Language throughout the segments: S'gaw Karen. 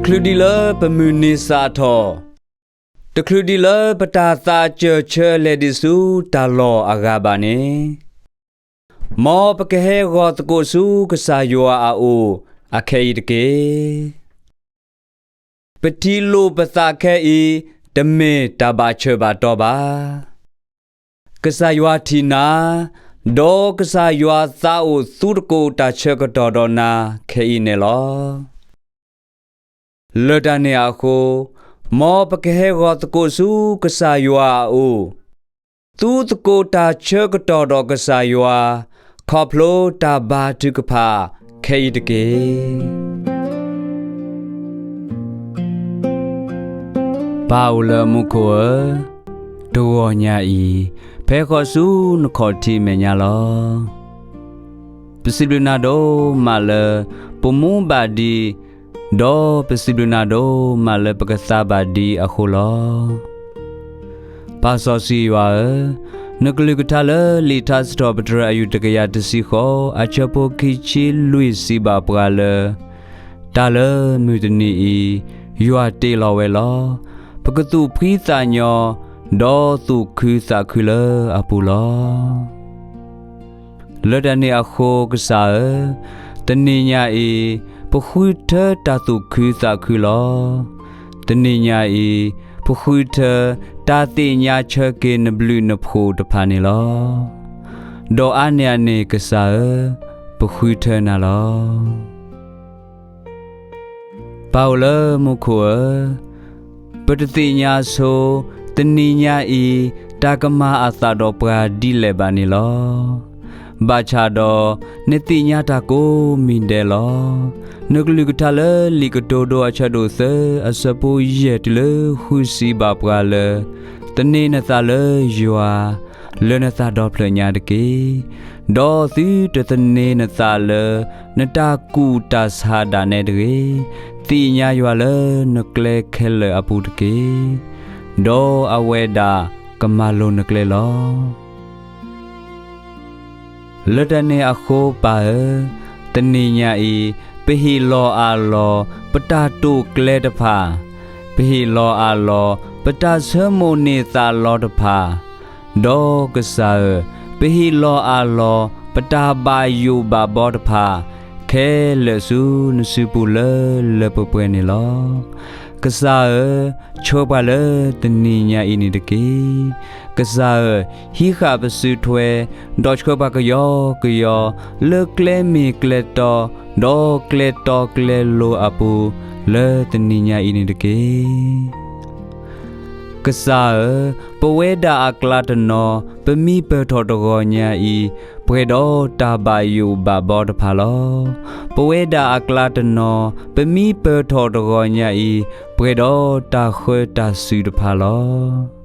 တချုးဒံးလၢပမုၢ်နံၤစးထီၣ်, တချုးဒံးလၢပတၢ်သးစၢၢ်ဆၢလဲၤဒံးဆူတၢ်လီၢ်အဂၤဘၣ်န့ၣ်, မ်ပကဟဲဂီၤသကိးဆူကစၢ်ယွၤအအိၣ်အခဲအံၤတက့ၢ်. ပထံၣ်လိာ်ပသးခဲအံၤ တမ့ၢ်တၢ်ဘၣ်ဆၢဘၣ်တီၢ်ဘၣ်. ကစၢ်ယွၤထံၣ်နၤ, ဒီးကစၢ်ယွၤသးအိၣ်သူသကိးတၢ်ဆၢကတီၢ်ဒီးနၤခဲအံၤန့ၣ်လီၤ. လၢတၢ်န့ၣ်အဃိ, မ်ပကဟဲဂီၤသကိးဆူကစၢ်ယွၤအအိၣ်, သူသကိးတၢ်ဆၢကတီၢ်ဒီးကစၢ်ယွၤ, ခီဖျိတၢ်ဘါထုကဖၣ်ခဲအံၤတက့ၢ်. ပၢ်အိၣ်လၢမူခိၣ်ဧၢ, တဂီၤညါအံၤ, ဖဲဃီၤဆူနခီၣ်ထံးမဲာ်ညါလီၤ. ပစံးဘျုးနၤဒိၣ်မးလၢ ပမူဘၣ်ဒံး, ဒီးပစံးဘျုးနၤဒိၣ်မးလၢပကသါဘၣ်ဒံးအဃိလီၤ. ပၢ်စီဆှံယွၤဧၢ, နကလုၢ်ကထါလၢလံာ်ထါစံးထီၣ်ပတြၢၤအယူၢ်တကယၤတဆံဃိး အဆၢဖိခံဆံလွံၢ်စံးဘၣ်ပှၤလၢ တၢ်လၢမုၢ်တနံၤအံၤ ယွၤတ့လီၤဝဲလီၤ. ပကသူၣ်ဖှံသးညီ, ဒီးသူၣ်ခုသးခုလၢအပူၤလီၤ. လၢတၢ်န့ၣ်အဃိကစၢ်ဧၢ, တနံၤညါအံၤ, ပဃုထၢတၢ်သူၣ်ခုသးခုလီၤ. တနံၤညါအံၤ, ပဃုထၢတၢ်သ့ၣ်ညါဆၢက့ၤနဘျုးနဖှိၣ်တဖၣ်န့ၣ်လီၤ. ဒီးအါန့ၢ်အန့ၣ်ကစၢ်ဧၢ, ပဃုထၢနၤလီၤ. ပၢ်အိၣ်လၢမူခိၣ်ဧၢ, ပတသ့ၣ်ညါဆိ, တနံၤညါအံၤ, တၢ်ကမၤအသးဒီးပှၤဒ်လဲၣ်ဘၣ်န့ၣ်လီၤ. ဘၣ်ဆၣ်ဒီး, နသ့ၣ်ညါတၢ်ကိးမံၤဒဲးလီၤ. နကလုၢ်ကထါလၢလံာ်ကတိၤဒိအဆၢဒိၣ်သၢ အဆၢဖိယဲၢ်တုၤလၢဃုစံးဘၣ်ပှၤလၢ သန့ၤနသးလၢယွၤ လၢနသးဒီဖျၢၣ်ညါတက့ၢ်. ဒီးသုတသန့ၤနသးလၢ နတၢ်ကူၣ်တၢ်ဆးဒၣ်နဲတဂ့ၤ. သ့ၣ်ညါယွၤလၢနကျဲခဲလၢာ်အပူၤတက့ၢ်. ဒီးအဝဲဒၣ်ကမၤလိၤနကျဲလီၤ. လၢတၢ်န့ၣ်အဃိပၢ်ဧၢ, တနံၤညါအံၤ, ပဟ့ၣ်လီၤအးလီၤ ပတၢ်တိာ်ကျဲၤတဖၣ်, ပဟ့ၣ်လီၤအးလီၤ ပတၢ်ဆၢမိၣ်န့ၢ်သးလီတဖၣ်, ဒီးကစၢ်ဧၢ, ပဟ့ၣ်လီၤအးလီၤ ပတၢ်ဘၣ်ယိၣ်ဘၣ်ဘီတဖၣ်, ခဲလၢာ်ဆူနစုပူၤလၢလၢပှဲၤပှဲၤန့ၣ်လီၤ. ကစၢ်ဧၢ, ဆှၢပှၤလၢတနံၤညါအံၤန့ၣ်တက့ၢ်. ကစၢ်ဧၢ, ဟံးဃာ်ပစုထွဲ, ဒီးဆှၢပှၤကယီကယီ, လၢကျဲမ့ၢ်ကျဲတီ, ဒီးကျဲတီကျဲလိၤအပူၤ, လၢတနံၤညါအံၤန့ၣ်တက့ၢ်. ကစၢ်ဧၢ, ပဝဲဒၣ်အကျါတနီၤ ပမံပၢၢ်ထီၣ်တဂီၤညါအံၤ, ပှဲၤဒီးတၢ်ဘၣ်ယိၣ်ဘၣ်ဘီတဖၣ်လီၤ. ပဝဲဒၣ်အကျါတနီၤ ပမံပၢၢ်ထီၣ်တဂီၤညါအံၤ, ပှဲၤဒီးတၢ်ဃၢတၢ်စူၤတဖၣ်လီၤ.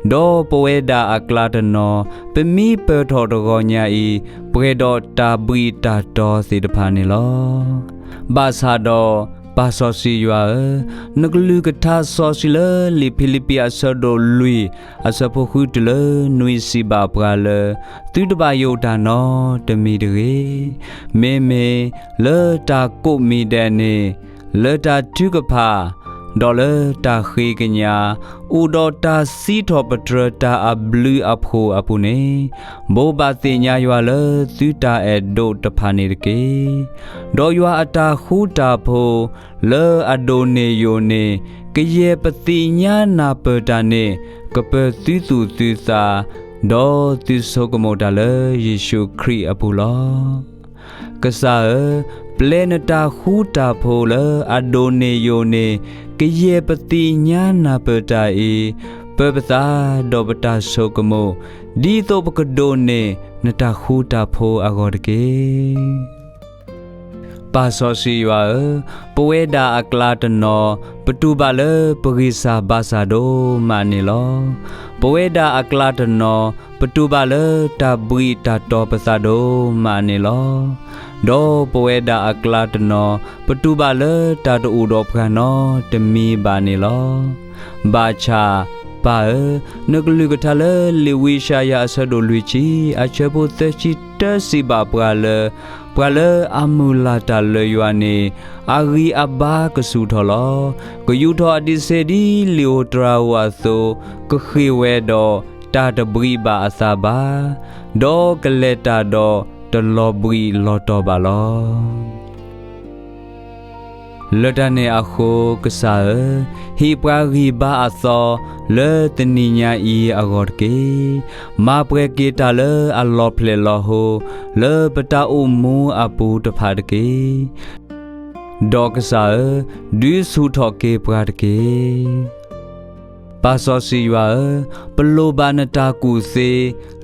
ဒီးပဝဲဒၣ်အကျါတနီၤ ပမံပၢၢ်ထီၣ်တဂီၤညါအံၤ, ပှဲၤဒီးတၢ်ဘှံးတၢ်တီၤသ့ၣ်တဖၣ်န့ၣ်လီၤ. ဘၣ်ဆၣ်ဒီး, ပၢ်စီဆှံယွၤဧၢ, နကလုၢ်ကထါစီဆှံလၢလံာ်ဖံလံးပံးအဆၢဒိၣ်လွံၢ် အဆၢဖိဃုတုၤလၢနွံစံးဘၣ်ပှၤလၢ သုတဘၣ်ယိၣ်တၢ်နီတမံၤတဂ့ၤ. မ့မ့ၢ်လၢတၢ်ကိးမံၤဒဲးန့ၣ်, လၢတၢ်ထုကဖၣ်, ဒီးလၢတၢ်ဃ့ကညး, အိၣ်ဒီးတၢ်စံးထီၣ်ပတြၢၤတၢ်အဘျုးအဖှိၣ်အပူၤန့ၣ်, ဘိးဘၣ်သ့ၣ်ညါယွၤလၢသုတၢ်အဲၣ်ဒိးတဖၣ်န့ၣ်တက့ၢ်. ဒီးယွၤအတၢ်ဃူတၢ်ဖိး လၢအဒိၣ်န့ၢ်ယိာ်န့ၢ်, ကယဲၢ်ပသ့ၣ်ညါနၢ်ပၢၢ်တၢ်န့ၣ်, ကပၢၤသုသူၣ်သုသး, ဒီးသုဆိကမိၣ်တၢ်လၢယ့ၣ်ၡူးခရံာ်အပူၤလီၤ. ကစၢ်ဧၢ, ပျဲနတၢ်ဃူတၢ်ဖိးလၢအဒိၣ်န့ၢ်ယိာ်န့ၢ်, ကယဲၢ်ပသ့ၣ်ညါနၢ်ပၢၢ်တၢ်အံၤ, ပၢပသးဒီးပတၢ်ဆိကမိၣ်, ဒ်သိးပကဒိးန့ၢ်နတၢ်ဃူတၢ်ဖိးအဂီၢ်တက့ၢ်. ပၢ်စီဆှံယွၤဧၢ, ပဝဲဒၣ်အကျါတနီၤ ပတူၢ်ဘၣ်လၢပဂံၢ်စၢ်ဘါစၢ်ဒိၣ်မးန့ၣ်လီၤ. ပဝဲဒၣ်အကျါတနီၤ ပတူၢ်ဘၣ်လၢတၢ်ဘှံးတၢ်တီၤပသးဒိၣ်မးန့ၣ်လီၤ. ဒီးပဝဲဒၣ်အကျါတနီၤ ပတူၢ်ဘၣ်လၢတၢ်တအိၣ်ဒီးပှၤနီတမံၤဘၣ်န့ၣ်လီၤ. ဘၣ်ဆၣ်, ပၢ်ဧၢ, နကလုၢ်ကထါလၢလံာ်ဝံယၡါယၤအဆၢဒိၣ်လွံၢ်ဆံ အဆၢဖိသၢဆံတၢစံးဘၣ်ပှၤလၢ ပှၤလၢအမုၢ်လၢ်တၢ်လၢယွၤန့ၣ်, အဂံၢ်အဘါကဆူၣ်ထီၣ်လီၤ. ကယူာ်ထီၣ်အဒံးဆှၣ်ဒ်လံာ်ဧိၤတြၤဧိၤအသိး, ကဃ့ၢ်ဝဲဒီးတၢ်တဘှံးဘၣ်အသးဘၣ်, ဒီးကလဲၤတၢ်ဒီးတလီၤဘှံးလီၤတီၤဘၣ်လီၤ. လၢတၢ်န့ၣ်အဃိ ကစၢ်ဧၢ, ဟ့ၣ်ပှၤဂံၢ်ဘါအသီလၢတနံၤညါအံၤအဂီၢ်တက့ၢ်. မၤပှဲၤက့ၤတၢ်လၢအလီၤဖျဲၣ်လီၤဟိ လၢပတၢ်အိၣ်မူအပူၤတဖၣ်တက့ၢ်. ဒီးကစၢ်ဧၢ, ဒုးဆူၣ်ထီၣ်က့ၤပှၤတက့ၢ်. ပၢ်စီဆှံယွၤဧၢ, ပလိၣ်ဘၣ်နတၢ်ကူၣ်သ့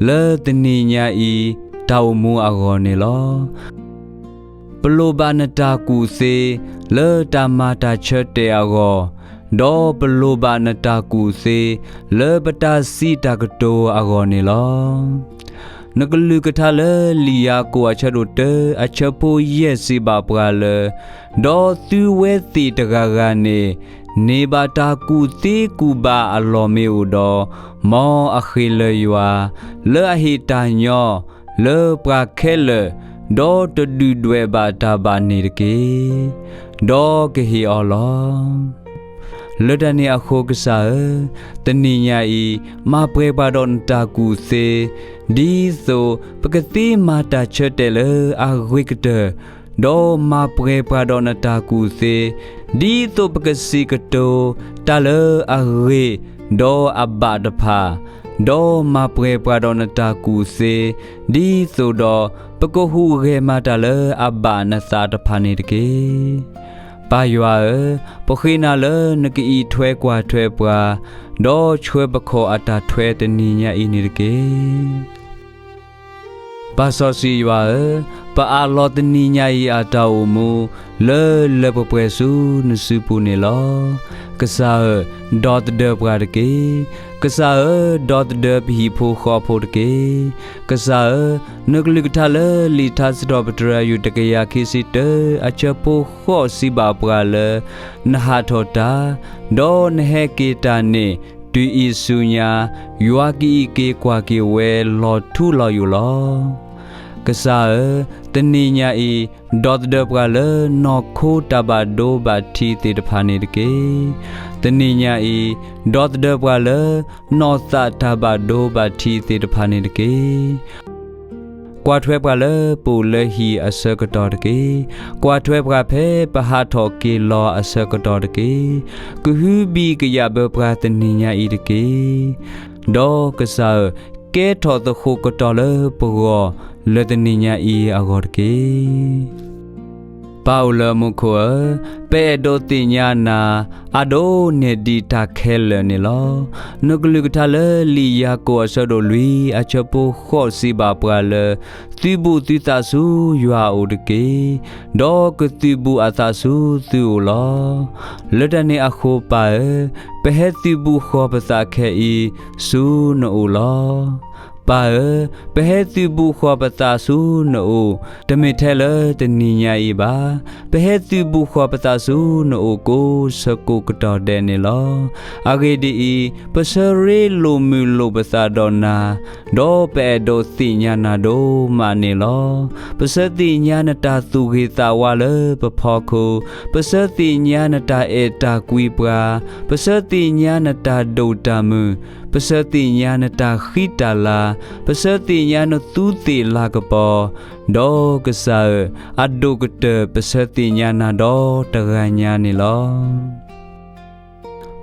လၢတနံၤညါအံၤ တၢ်အိၣ်မူအဂီၢ်န့ၣ်လီၤ. ပလိၣ်ဘၣ်နတၢ်ကူၣ်သ့ လၢတၢ်မၤတၢ်ဆၢတဲာ်အဂီၢ်, ဒီးပလိၣ်ဘၣ်နတၢ်ကူၣ်သ့ လၢပတၢ်စံးတၢ်ကတိၤအဂီၢ်န့ၣ်လီၤ. နကလုၢ်ကထါလၢလံာ်ယၤကိာ်အဆၢဒိၣ်တၢ အဆၢဖိယဲၢ်စံးဘၣ်ပှၤလၢ, ဒီးသုဝဲသ့ၣ်တဂၤဂၤန့ၣ် န့ၢ်ဘၣ်တၢ်ကူၣ်သ့ကူၣ်ဘၣ်အလီၢ်မ့ၢ်အိၣ်ဒီး, မ်အဃ့ၢ်လၢယွၤ, လၢအဟ့ၣ်တၢ်ညီ လၢပှၤခဲလၢာ်, ဒီးတဒုၣ်ဒွဲၣ်ဘၣ်တၢ်ဘၣ်န့ၣ်တက့ၢ်. ဒီးကဟ့ၣ်အီၤလီၤ. လၢတၢ်န့ၣ်အဃိကစၢ်ဧၢ, တနံၤညါအံၤ, မၤပှဲၤပှၤဒီးနတၢ်ကူၣ်သ့, ဒ်သိးပကသ့မၤတၢ်ဆၢတဲာ်လၢအဂ့ၤကတၢၢ်, ဒီးမၤပှဲၤပှၤဒီးနတၢ်ကူၣ်သ့, ဒ်သိးပကစံးကတိၤတၢ်လၢအဂ့ၤဒီးအဘၣ်တဖၣ်, ဒီးမၤပှဲၤပှၤဒီးနတၢ်ကူၣ်သ့, ဒ်သိးဒီးပကဟူးဂဲၤမၤတၢ်လၢအဘၣ်နသးတဖၣ်န့ၣ်တက့ၢ်. ပၢ်ယွၤဧၢ, ပဃ့နၤလၢနကအံးထွဲကွၢ်ထွဲပှၤ, ဒီးဆှၢပခီၣ်အတၢ်ထွဲတနံၤညါအံၤန့ၣ်တက့ၢ်. ပၢ်စီဆှံယွၤဧၢ, ပအးလီၤတနံၤညါအံၤအတၢ်အိၣ်မူ လၢလၢပှဲၤပှဲၤဆူနစုပူၤန့ၣ်လီၤ. ကစၢ်ဧၢ, ဒီသဒၢပှၤတက့ၢ်. ကစၢ်ဧၢ, ဒီသဒၢပဟံၣ်ဖိဃီဖိတက့ၢ်. ကစၢ်ဧၢ, နကလုၢ်ကထါလၢလံာ်ထါစံးထီၣ်ပတြၢၤ ယူၢ်တကယၤခံဆံတၢ အဆၢဖိဃိးစံးဘၣ်ပှၤလၢ, နဟးထီၣ်တၢ်, ဒီးနဟဲက့ၤတၢ်န့ၣ် တုၤအံၤဆူညါ, ယွၤကအံးက့ၤကွၢ်က့ၤဝဲလီၤထူလီၤယိာ်လီၤ. ကစၢ်ဧၢ, တနံၤညါအံၤ, ဒီသဒၢပှၤလၢနီၢ်ခိတၢ်ဘၣ်ဒိဘၣ်ထံးသ့ၣ်တဖၣ်န့ၣ်တက့ၢ်. တနံၤညါအံၤ, ဒီသဒၢပှၤလၢ နီၢ်သးတၢ်ဘၣ်ဒိဘၣ်ထံးသ့ၣ်တဖၣ်န့ၣ်တက့ၢ်. ကွၢ်ထွဲပှၤလၢပအိၣ်လၢဟံၣ်အဆၢကတီၢ်တက့ၢ်. ကွၢ်ထွဲပှၤဖဲပဟးထီၣ်က့ၤလီၤအဆၢကတီၢ်တက့ၢ်. ကဟုဘံၣ်ကယာ်ဘၢပှၤတနံၤညါအံၤတက့ၢ်. ဒီးကစၢ်ဧၢ, ကဲထီၣ်သဃိးကတီၢ်လၢပဂီၢ် လၢတနံၤညါအံၤအဂီၢ်တက့ၢ်. ပၢ်အိၣ်လၢမူခိၣ်ဧၢ, ပအဲၣ်ဒိးသ့ၣ်ညါနၤ အဒိၣ်န့ၢ်ဒံးတၢ်ခဲလၢာ်န့ၣ်လီၤ. နကလုၢ်ကထါလၢလံာ်ယၤကိာ်အဆၢဒိၣ်လွံၢ် အဆၢဖိဃိးစံးဘၣ်ပှၤလၢ, သုးဘူးသုသးဆူယွၤအအိၣ်တက့ၢ်. ဒီးကသုးဘူးအသးဆူသုအိၣ်လီၤ. လၢတၢ်န့ၣ်အဃိပၢ်ဧၢ, ပဟဲသုးဘူးဃီၤပသးခဲအံၤ ဆူနအိၣ်လီၤ. ပၢ်ဧၢ, ပဟဲသုးဘူးဃီၤပသးဆူနအိၣ်, တမ့ၢ်ထဲလၢတနံၤညါအံၤဘၣ်. ပဟဲသုးဘူးဃီၤပသးဆူနအိၣ်ကိးဆၢကိးကတီၢ်ဒဲးန့ၣ်လီၤ. အဂ့ၢ်ဒ်အံၤ, ပဆၢရ့လိာ်မုာ်လိာ်ပသးဒီးနၤ, ဒီးပအဲၣ်ဒိးသ့ၣ်ညါနၤဒိၣ်မးန့ၣ်လီၤ. ပဆၢသ့ၣ်ညါနတၢ်သူၣ်ဂ့ၤသးဝါလၢပဖီခိၣ်, ပဆၢသ့ၣ်ညါနတၢ်အဲၣ်တၢ်ကွံပှၤ, ပဆၢသ့ၣ်ညါနတၢ်ဒိၣ်တၢ်မုၢ်, ပဆၢသ့ၣ်ညါနတၢ်ဃံတၢ်လၤ, ပဆၢသ့ၣ်ညါနသူးသ့ၣ်လၤကပီၤ, ဒီးကစၢ်ဧၢ, အဒိၣ်ကတၢၢ်ပဆၢသ့ၣ်ညါနၤဒီးတဂၤညါန့ၣ်လီၤ.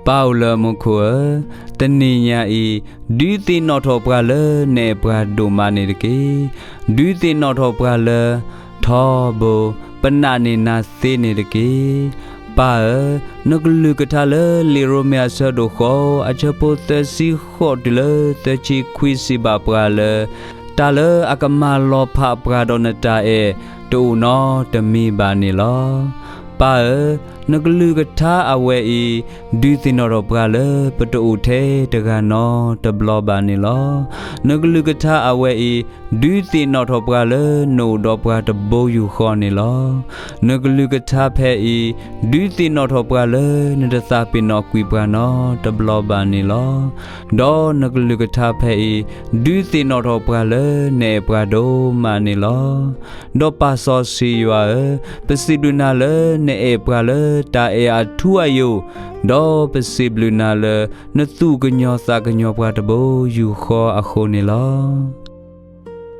ပၢ်အိၣ်လၢမူခိၣ်ဧၢ, တနံၤညါအံၤ, ဒုးသ့ၣ်နီၣ်ထီၣ်ပှၤလၢနအဲၣ်ပှၤဒိၣ်မးန့ၣ်တက့ၢ်. ဒုးသ့ၣ်နီၣ်ထီၣ်ပှၤလၢ ထီဘိ, ပနာ်န့ၢ်နၤသ့န့ၣ်တက့ၢ်. ပၢ်ဧၢ, နကလုၢ်ကထါလၢလံာ်ရိမ့ၤအဆၢဒိၣ်ဃိး အဆၢဖိသၢဆံဃိးတုၤလၢသၢဆံခွံစံးဘၣ်ပှၤလၢ, တၢ်လၢအကမၤလီၤဖးပှၤဒီးနတၢ်အဲၣ်တအိၣ်နီတမံၤဘၣ်န့ၣ်လီၤ. ပၢ်ဧၢ, နကလုၢ်ကထါအဝဲအံၤ ဒုးသ့ၣ်နီၣ်ထီၣ်ပှၤလၢပတအိၣ်ထဲတဂၤနီတဘျီဘၣ်န့ၣ်လီၤ. နကလုၢ်ကထါအဝဲအံၤ ဒုးသ့ၣ်နီၣ်ထီၣ်ပှၤလၢနအိၣ်ဒီးပှၤတဘိယူၢ်ဃီန့ၣ်လီၤ. နကလုၢ်ကထါဖဲအံၤ ဒုးသ့ၣ်နီၣ်ထီၣ်ပှၤလၢနတသးပ့ၤနီၣ်ကွံာ်ပှၤနီတဘျီဘၣ်န့ၣ်လီၤ. ဒီးနကလုၢ်ကထါဖဲအံၤ ဒုးသ့ၣ်နီၣ်ထီၣ်ပှၤလၢနအဲၣ်ပှၤဒိၣ်မးန့ၣ်လီၤ. ဒီးပၢ်စီဆှံယွၤဧၢ, ပစံးဘျုးနၤလၢနအဲၣ်ပှၤလၢတၢ်အဲၣ်အထူအယိာ်, ဒီးပစံးဘျုးနၤလၢ နသူၣ်ကညီၤသးကညီၤပှၤတဘိယူၢ်ဃီအဃိန့ၣ်လီၤ.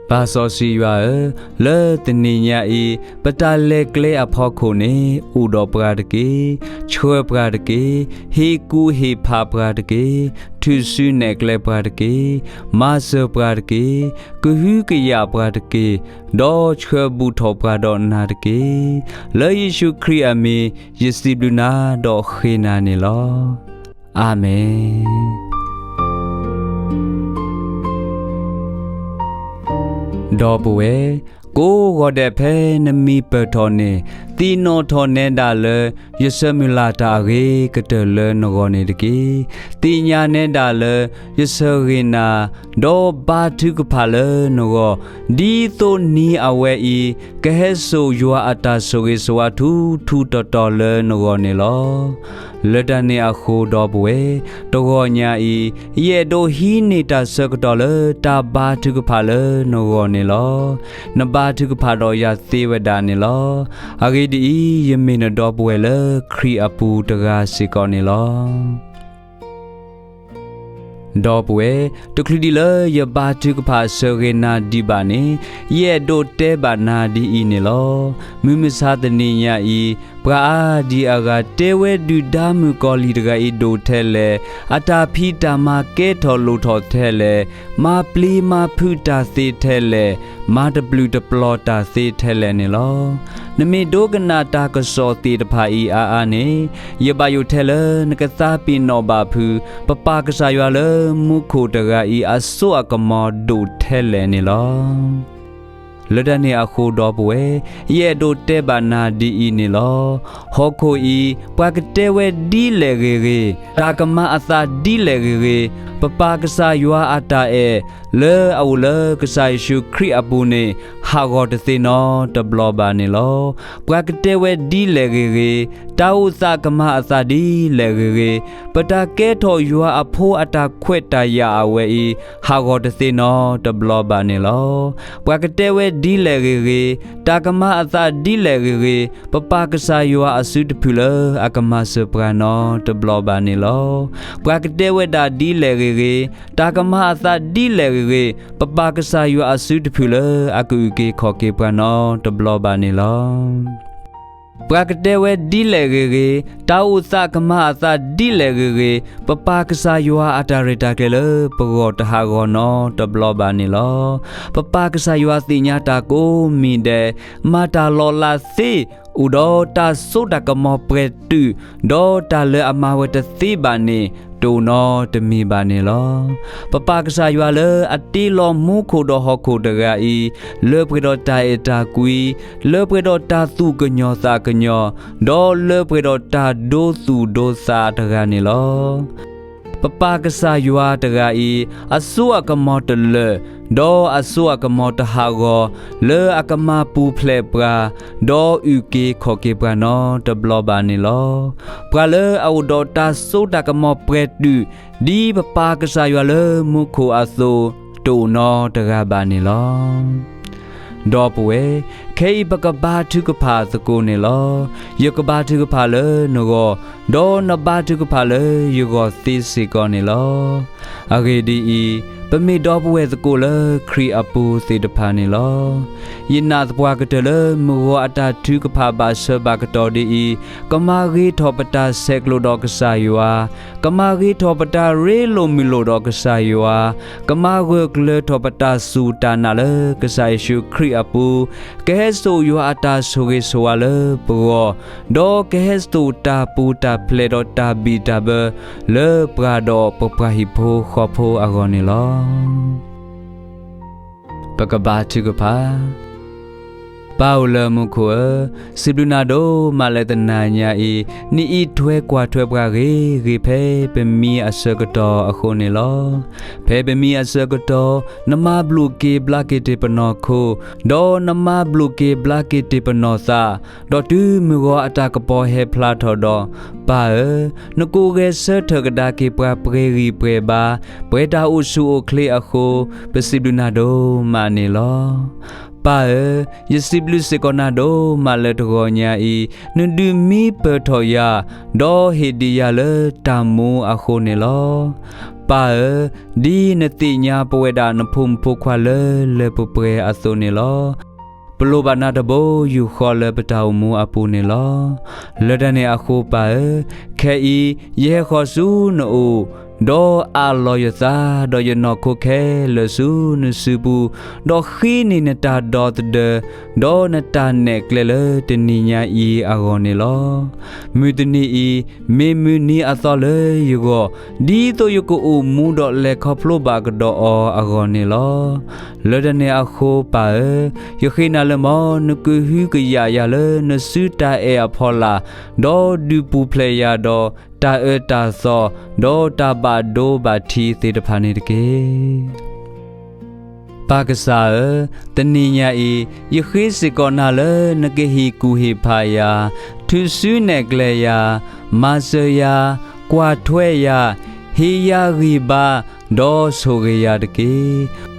ပၢ်စီဆှံယွၤဧၢ, လၢတနံၤညါအံၤ ပတၢ်လဲၤကျဲအဖီခိၣ်န့ၣ် အိၣ်ဒီးပှၤတက့ၢ်. ဆှၢပှၤတက့ၢ်. ဟ့ၣ်ကူၣ်ဟ့ၣ်ဖးပှၤတက့ၢ်. ထုးစုနဲၣ်ကျဲပှၤတက့ၢ်. မၤစၢၤပှၤတက့ၢ်. ကဟုကယာ်ပှၤတက့ၢ်. ဒီးဆှၢဘူးထီၣ်ပှၤဒီးနၤတက့ၢ်. လၢယ့ၣ်ၡူးခရံာ်အမံၤ ယစံးဘျုးနၤဒီးဃ့နၤန့ၣ်လီၤ. အၤမ့ၣ်. ဒီပုၢ်ဝဲၢ်, ကိးဂီၤဒဲးဖဲနမံပၢၢ်ထီၣ်န့ၣ်, သ့ၣ်နီၣ်ထီၣ်နဲဒၣ်လၢ ယဆၢမုၢ်လၢ်တၢ်အဂ့ၤကတၢၢ်လၢနဂီၢ်န့ၣ်တက့ၢ်. သ့ၣ်ညါနဲဒၣ်လၢ ယဆၢဂ့ၤနၤ, ဒီးဘါထုကဖၣ်လၢနဂီၢ်, ဒ်သိးနံၤအဝဲအံၤ ကဟဲစိာ်ယွၤအတၢ်ဆိၣ်ဂ့ၤဆိၣ်ဝါထူထူတီတီလၢနဂီၢ်န့ၣ်လီၤ. လၢတၢ်န့ၣ်အဃိဒီပုၢ်ဝဲၢ်, တဂီၤညါအံၤ ယအဲၣ်ဒိးဟံးန့ၢ်တၢ်ဆၢကတီၢ်လၢတၢ်ဘါထုကဖၣ်လၢနဂီၢ်န့ၣ်လီၤ. နဘါထုကဖၣ်ဒီးယၤသ့ဝဲဒၣ်န့ၣ်လီၤ. အဂ့ၢ်ဒ်အံၤ, ယမ့ၢ်နဒီပုၢ်ဝဲၢ်လၢခရံာ်အပူၤတဂၤစ့ၢ်ကီးန့ၣ်လီၤ. ဒီပုၢ်ဝဲၢ်, တချုးဒံးလၢယဘါထုကဖၣ်ဆၢဂ့ၤနၤဒံးဘၣ်န့ၣ်, ယအဲၣ်ဒိးတဲဘၣ်နၤဒ်အံၤန့ၣ်လီၤ. မုၢ်မဆါတနံၤညါအံၤ, ပှၤအါဒံအါဂၤတဲဝဲဒုၣ်ဒါမုၣ်ကီၤလံၢ်တဂၤအံၤဒိၣ်ထဲလဲၣ်, အတၢ်ဖံးတၢ်မၤကဲထီၣ်လိၣ်ထီၣ်ထဲလဲၣ်, မၤပျံၤမၤဖုးတၢ်သ့ထဲလဲၣ်, မၤတပျုာ်တပျီၤတၢ်သ့ထဲလဲၣ်န့ၣ်လီၤ. နမ့ၢ်ဒိကနၣ်တၢ်ကစီၣ်သ့ၣ်တဖၣ်အံၤအါအါန့ၣ်, ယဘၣ်ယိၣ်ထဲလၢနကသးပ့ၤနီၣ်ဘၣ်ဖုး, ပပၢ်ကစၢ်ယွၤလၢမူခိၣ်တဂၤအံၤအစိအကမီၤဒိၣ်ထဲလဲၣ်န့ၣ်လီၤ. လၢတၢ်န့ၣ်အဃိဒီပုၢ်ဝဲၢ်, ယအဲၣ်ဒိးတဲဘၣ်နၤဒ်အံၤန့ၣ်လီၤ. ဟီၣ်ခိၣ်အံၤ ပှၤကတဲဝဲဒ်လဲၣ်ဂ့ၤဂ့ၤ, တၢ်ကမၤအသးဒ်လဲၣ်ဂ့ၤဂ့ၤ, ပပၢ်ကစၢ်ယွၤအတၢ်အဲၣ် လၢအအိၣ်လၢကစၢ်ယ့ၣ်ၡူးခရံာ်အပူၤန့ၣ် ဟးဂီၤတသ့နီတဘျီဘၣ်န့ၣ်လီၤ. ပှၤကတဲဝဲဒ်လဲၣ်ဂ့ၤဂ့ၤ, တၢ်အိၣ်သးကမၤအသးဒ်လဲၣ်ဂ့ၤဂ့ၤ, ပတၢ်ကဲထီၣ်ယွၤအဖိအတၢ်ခွဲးတၢ်ယာ်အဝဲအံၤ ဟးဂီၤတသ့နီတဘျီဘၣ်န့ၣ်လီၤ. ပှၤကတဲဝဲဒ်လဲၣ်ဂ့ၤဂ့ၤ, တၢ်ကမၤအသးဒ်လဲၣ်ဂ့ၤဂ့ၤ, ပပၢ်ကစၢ်ယွၤအစုတဖုၣ်လၢအကမၤစၢၤပှၤနီတဘျီဘၣ်န့ၣ်လီၤ. ပှၤကတဲဝဲဒၣ်ဒ်လဲၣ်ဂ့ၤဂ့ၤ, တၢ်ကမၤအသးဒ်လဲၣ်ဂ့ၤဂ့ၤ, ပပၢ်ကစၢ်ယွၤအစုတဖုၣ်လၢအကအုၣ်က့ၤခီၣ်က့ၤပှၤနီတဘျီဘၣ်န့ၣ်လီၤ. ပှၤကတဲဝဲဒ်လဲၣ်ဂ့ၤဂ့ၤ, တၢ်အိၣ်သးကမၤအသးဒ်လဲၣ်ဂ့ၤဂ့ၤ, ပပၢ်ကစၢ်ယွၤအတၢ်ရဲၣ်တၢ်ကျဲၤလၢပဂီၢ်တဟးဂီၤနီတဘျီဘၣ်န့ၣ်လီၤ. ပပၢ်ကစၢ်ယွၤသ့ၣ်ညါတၢ်ကိးမံၤဒဲး, မၤတၢ်လီၤလးသ့, အိၣ်ဒီးတၢ်စိတၢ်ကမီၤပှဲၤတုာ်, ဒီးတၢ်လၢအမၤဝဲတသ့ဘၣ်န့ၣ် တအိၣ်နီတမံၤဘၣ်န့ၣ်လီၤ. ပပၢ်ကစၢ်ယွၤလၢအတ့လီၤမူခိၣ်ဒီးဟီၣ်ခိၣ်တဂၤအံၤ, လၢပှဲၤဒီးတၢ်အဲၣ်တၢ်ကွံ, လၢပှဲၤဒီးတၢ်သူၣ်ကညီၤသးကညီၤ, ဒီးလၢပှဲၤဒီးတၢ်ဒိသူၣ်ဒိသးတဂၤန့ၣ်လီၤ. ပပၢ်ကစၢ်ယွၤတဂၤအံၤ, အစိအကမီၤတလၢာ်, ဒီးအစိအကမီၤတဟးဂီၤ, လၢအကမၤပူၤဖျဲးပှၤ, ဒီးအုၣ်က့ၤခီၣ်က့ၤပှၤနီတဘျီဘၣ်န့ၣ်လီၤ. ပှၤလၢအအိၣ်ဒီးတၢ်စိတၢ်ကမီၤပှဲၤတုာ်, ဒ်ပပၢ်ကစၢ်ယွၤလၢမူခိၣ်အသိး, တအိၣ်နီတဂၤဘၣ်န့ၣ်လီၤ. ဒီပုၢ်ဝဲၢ်, ခဲအံၤပကဘါထုကဖၣ်သကိးန့ၣ်လီၤ. ယကဘါထုကဖၣ်လၢနဂီၢ်, ဒီးနဘါထုကဖၣ်လၢယဂီၢ်သ့စ့ၢ်ကီးန့ၣ်လီၤ. အဂ့ၢ်ဒ်အံၤ, ပမ့ၢ်ဒီပုၢ်ဝဲၢ်သကိးလၢခရံာ်အပူၤသ့ၣ်တဖၣ်န့ၣ်လီၤ. ယနာ်သပှၢ်ကတၢၢ်လၢမုၢ်ဂီၤအတၢ်ထုကဖၣ်ဘၣ်ဆၢဘၣ်ကတီၢ်ဒ်အံၤ, ကမၤဂ့ၤထီၣ်ပတၢ်ဆဲးကျိးဒီးကစၢ်ယွၤ, ကမၤဂ့ၤထီၣ်ပတၢ်ရ့လိာ်မုာ်လိာ်ဒီးကစၢ်ယွၤ, ကမၤဂၢၢ်ကျၢၤထီၣ်ပတၢ်စူၢ်တၢ်နာ်လၢကစၢ်ယ့ၣ်ၡူးခရံာ်အပူၤ, ကဟဲစိာ်ယွၤအတၢ်ဆိၣ်ဂ့ၤဆိၣ်ဝါလၢပဂီၢ်, ဒီးကဟဲစိာ်တၢ်ပူၤတၢ်ဖျဲးဒီးတၢ်ဘံၣ်တၢ်ဘၢ လၢပှၤဒီးပပှၤဟံၣ်ဖိဃီဖိအဂီၢ်န့ၣ်လီၤ. ပကဘါထုကဖၣ်. ပၢ်အိၣ်လၢမူခိၣ်ဧၢ, စံးဘျုးနၤဒိၣ်မးလၢတနၤညါအံၤ, နအံးထွဲကွၢ်ထွဲပှၤဂ့ၤဂ့ၤဖဲပမံအဆၢကတီၢ်အဃိန့ၣ်လီၤ. ဖဲပမံအဆၢကတီၢ်, နမၤဘျုးက့ၤဘျါက့ၤတ့ၢ်ပနီၢ်ခိ, ဒီးနမၤဘျုးက့ၤဘျါက့ၤတ့ၢ်ပနီၢ်သး, ဒီးတုၤမုၢ်ဂီၤအတၢ်ကပီၤဟဲဖျါထီၣ်ဒီး, ပၢ်ဧၢ, နကိးဂဲၤဆၢထၢၣ်ကဒါက့ၤပှၤပှဲၤဂံၢ်ပှဲၤဘါ, ပှဲၤတၢ်အိၣ်ဆူၣ်အိၣ်ချ့အဃိ, ပစံးဘျုးနၤဒိၣ်မးန့ၣ်လီၤ. ပၢ်ဧၢ, ယစံးဘျုးစ့ၢ်ကီးနၤဒိၣ်မးလၢတဂီၤညါအံၤ, နဒုးမံပၢၢ်ထီၣ်ယၤ, ဒီးဟ့ၣ်ဒံးယၤလၢတၢ်မူအဃိန့ၣ်လီၤ. ပၢ်ဧၢ, ဒ်နသ့ၣ်ညါပဝဲဒၣ်နဖိမုၣ်ဖိခွါလၢလၢပှဲၤပှဲၤအသိးန့ၣ်လီၤ. ပလိၣ်ဘၣ်နၤတဘိယူၢ်ဃီလၢပတၢ်အိၣ်မူအပူၤန့ၣ်လီၤ. လၢတၢ်န့ၣ်အဃိပၢ်ဧၢ, ခဲအံၤယဟဲဃီၤဆူနအိၣ်, ဒီးအးလီၤယသးဒီးယနီၢ်ခိခဲလၢာ်ဆူနစုပူၤ, ဒီးဃ့န့ၢ်နတၢ်ဒီသဒၢ, ဒီးနတၢ်နဲၣ်ကျဲလၢတနံၤညါအံၤအဂီၢ်န့ၣ်လီၤ. မုၢ်တနံၤအံၤ, မ့ၢ်မုၢ်နံၤအသီလၢယဂီၢ်, ဒ်သိးယကအိၣ်မူဒီးလဲၤခီဖျိဘၣ်ကဒီးအီၤအဂီၢ်န့ၣ်လီၤ. လၢတၢ်န့ၣ်အဃိပၢ်ဧၢ, ယဃ့နၤလၢမ်နကဟုကယာ်ယၤလၢနစုတၢ်အဲၣ်အဖီလာ်, ဒီးဒုးပူၤဖျဲးယၤဒီးတၢ်အၢတၢ်သီ, ဒီးတၢ်ဘၣ်ဒိဘၣ်ထံးသ့ၣ်တဖၣ်န့ၣ်တက့ၢ်. ပၢ်ကစၢ်ဧၢ, တနံၤညါအံၤ, ယဃ့စ့ၢ်ကီးနၤလၢနကဟ့ၣ်ကူၣ်ဟ့ၣ်ဖးယၤ, ထုးစုနဲၣ်ကျဲယၤ, မၤစၢၤယၤ, ကွၢ်ထွဲယၤ, ဟ့ၣ်ယၤဂံၢ်ဘါ, ဒီးဆိၣ်ဂ့ၤယၤတက့ၢ်.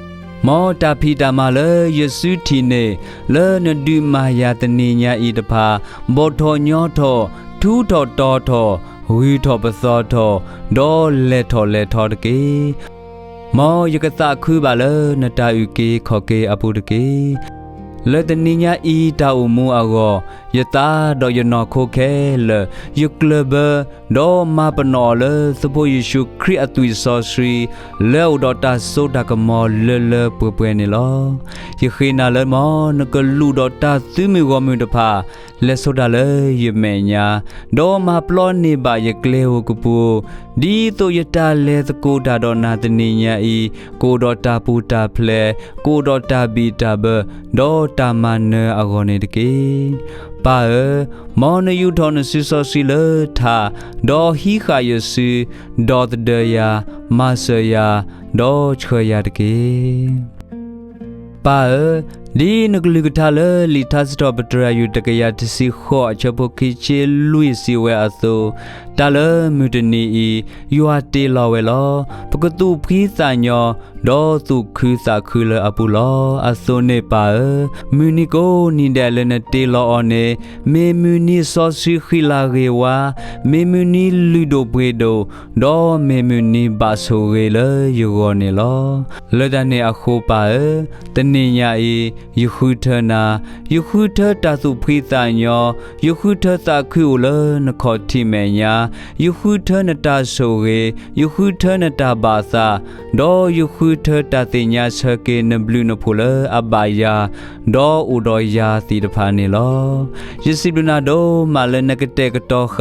မ်တၢ်ဖံးတၢ်မၤလၢယစုထံၣ်န့ၢ်, လၢနဒုးမၤယၤတနံၤညါအံၤတဖၣ်, ဘီၣ်ထီၣ်ညီထီၣ်, ထူထီၣ်တီၤထီၣ်, ဂုၤထီၣ်ပသီထီၣ်, ဒီးလဲၤထီၣ်လဲၤထီတက့ၢ်. မ်ယကသးခုဘၣ်လၢနတၢ်အုၣ်က့ၤခီၣ်က့ၤအပူၤတက့ၢ်. လၢတနံၤညါအံၤတၢ်အိၣ်မူအဂီၢ်, ယသးဒီးယနီၢ်ခိခဲလၢာ်, ယကျၢၢ်ဘၢ, ဒီးမၤပနီၣ်အီၤလၢသုးဖိယ့ၣ်ၡူးခရံာ်အသွံၣ်စီဆှံ, လၢအအိၣ်ဒီးတၢ်စိတၢ်ကမီၤလၢလၢပှဲၤပှဲၤန့ၣ်လီၤ. ယဃ့နၤလၢမ်နကလူးဒီးတၢ်သုးမုၢ်ဂီၢ်မုၢ်တဖၣ်, လဲၤဆိတၢ်လၢယမဲာ်ညါ, ဒီးမၤပျီန့ၢ်ဘၣ်ယကျဲဧိၤကပူၤဧိၤ, ဒ်သိးယတၢ်လဲၤသကိးတၢ်ဒီးနၤတနံၤညါအံၤ, ကအိၣ်ဒီးတၢ်ပူၤတၢ်ဖျဲး, ကအိၣ်ဒီးတၢ်ဘံၣ်တၢ်ဘၢ, ဒီးတၢ်မၤနၢၤအဂီၢ်န့ၣ်တက့ၢ်. ပၢ်ဧၢ, မ်နယူာ်ထီၣ်နစုစီဆှံလၢထး, ဒီးဟံးဃာ်ယစု, ဒီသဒၢယၤ, မၤစၢၤယၤ, ဒီးဆှၢယၤတက့ၢ်. ပၢ်ဧၢ, ဒ်နကလုၢ်ကထါလၢလံာ်ထါစံးထီၣ်ပတြၢၤယွၤတကယၤတဆံဃိးအဆၢဖိခံဆံလွံၢ်စံးဝဲအသိး, တၢ်လၢမုၢ်တနံၤအံၤ, ယွၤတ့လီၤဝဲလီၤ. ပကသူၣ်ဖှံသးညီ, ဒီးသူၣ်ခုသးခုလၢအပူၤလီၤ. အသိးန့ၣ်ပၢ်ဧၢ, မုၢ်နံၤကိးနံၤဒဲးလၢနတ့လီၤအီၤန့ၣ်, မ့ၢ်မုၢ်နံၤစီဆှံဃံလၤဂ့ၤဝါ, မ့ၢ်မုၢ်နံၤလုၢ်ဒိၣ်ပှ့ၤဒိၣ်, ဒီးမ့ၢ်မုၢ်နံၤဘၣ်ဆိၣ်ဂ့ၤလၢယဂီၢ်န့ၣ်လီၤ. လၢတၢ်န့ၣ်အဃိပၢ်ဧၢ, တနံၤညါအံၤ, ယဃုထၢနၤ, ယဃုထၢတၢ်သူၣ်ဖှံသးညီ, ယဃုထၢသးခုအိၣ်လၢနခီၣ်ထံးမဲာ်ညါ, ယဃုထၢနတၢ်ဆိၣ်ဂ့ၤ, ယဃုထၢနတၢ်ဘၣ်သး, ဒီးယဃုထၢတၢ်သ့ၣ်ညါဆၢက့ၤနဘျုးနဖှိၣ်လၢအဘၣ်ယၤ, ဒီးအိၣ်ဒီးယၤသ့ၣ်တဖၣ်န့ၣ်လီၤ. ယစံးဘျုးနၤဒိၣ်မးလၢနကတဲာ်က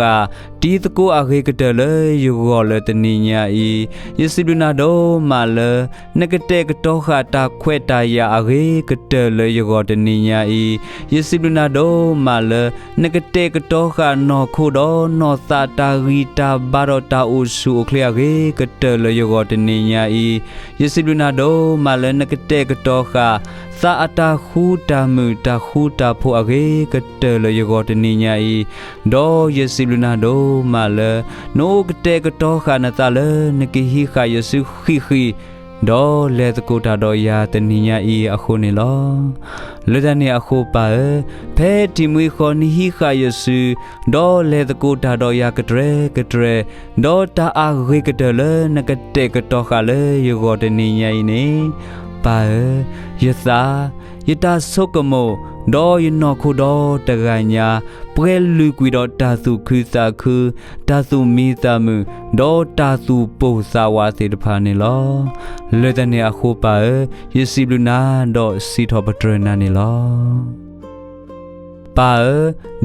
တီၤဃာ် တံၤသကိးအဂ့ၤကတၢၢ်လၢယဂီၢ်လၢတနံၤညါအံၤ, ယစံးဘျုးနၤဒိၣ်မးလၢ နကတဲာ်ကတီၤဃာ်တၢ်ခွဲးတၢ်ယာ်အဂ့ၤကတၢၢ်လၢယဂီၢ်တနံၤညါအံၤ, ယစံးဘျုးနၤဒိၣ်မးလၢ နကတဲာ်ကတီၤဃာ်နီၢ်ခိဒီးနီၢ်သးတၢ်ဂံၢ်တၢ်ဘါဒီးတၢ်အိၣ်ဆူၣ်အိၣ်ချ့အဂ့ၤကတၢၢ်လၢယဂီၢ်တနံၤညါအံၤ, ယစံးဘျုးနၤဒိၣ်မးလၢနကတဲာ်ကတီၤဃာ် သးအတၢ်ဃူတၢ်မုာ်တၢ်ဃူတၢ်ဖိးအဂ့ၤကတၢၢ်လၢယဂီၢ်တနံၤညါအံၤ, ဒီးယစံးဘျုးနၤဒိၣ်မးလၢ နအိၣ်ကတဲာ်ကတီၤဃာ်နသးလၢနကဟံးဃာ်ယစုဃံးဃံး, ဒီးလဲၤသကိးတၢ်ဒီးယၤတနံၤညါအံၤအဃိန့ၣ်လီၤ. လၢတၢ်န့ၣ်အဃိပၢ်ဧၢ, ဖဲတံၤမှံဃီနဟံးဃာ်ယစု, ဒီးလဲၤသကိးတၢ်ဒီးယၤကတြဲၤကတြဲၤ, ဒီးတၢ်အဂ့ၤကတၢၢ်လၢနကတဲာ်ကတီၤဃာ်လၢယဂီၢ်တနံၤညါအံၤန့ၣ်, ပၢ်ဧၢ, ယသး, ယတၢ်ဆိကမိၣ်, ဒီးယနီၢ်ခိဒီတဂၤညါ, ပှဲၤလုာ်ကွံာ်ဒီးတၢ်သူၣ်ခုသးခု, တၢ်သူၣ်မံသးမုာ်, ဒီးတၢ်သူၣ်ပိၢ်သးဝးသ့ၣ်တဖၣ်န့ၣ်လီၤ. လၢတၢ်န့ၣ်အဃိပၢ်ဧၢ, ယစံးဘျုးနၤဒီးစံးထီၣ်ပတြၢၤနၤန့ၣ်လီၤ. ပၢ်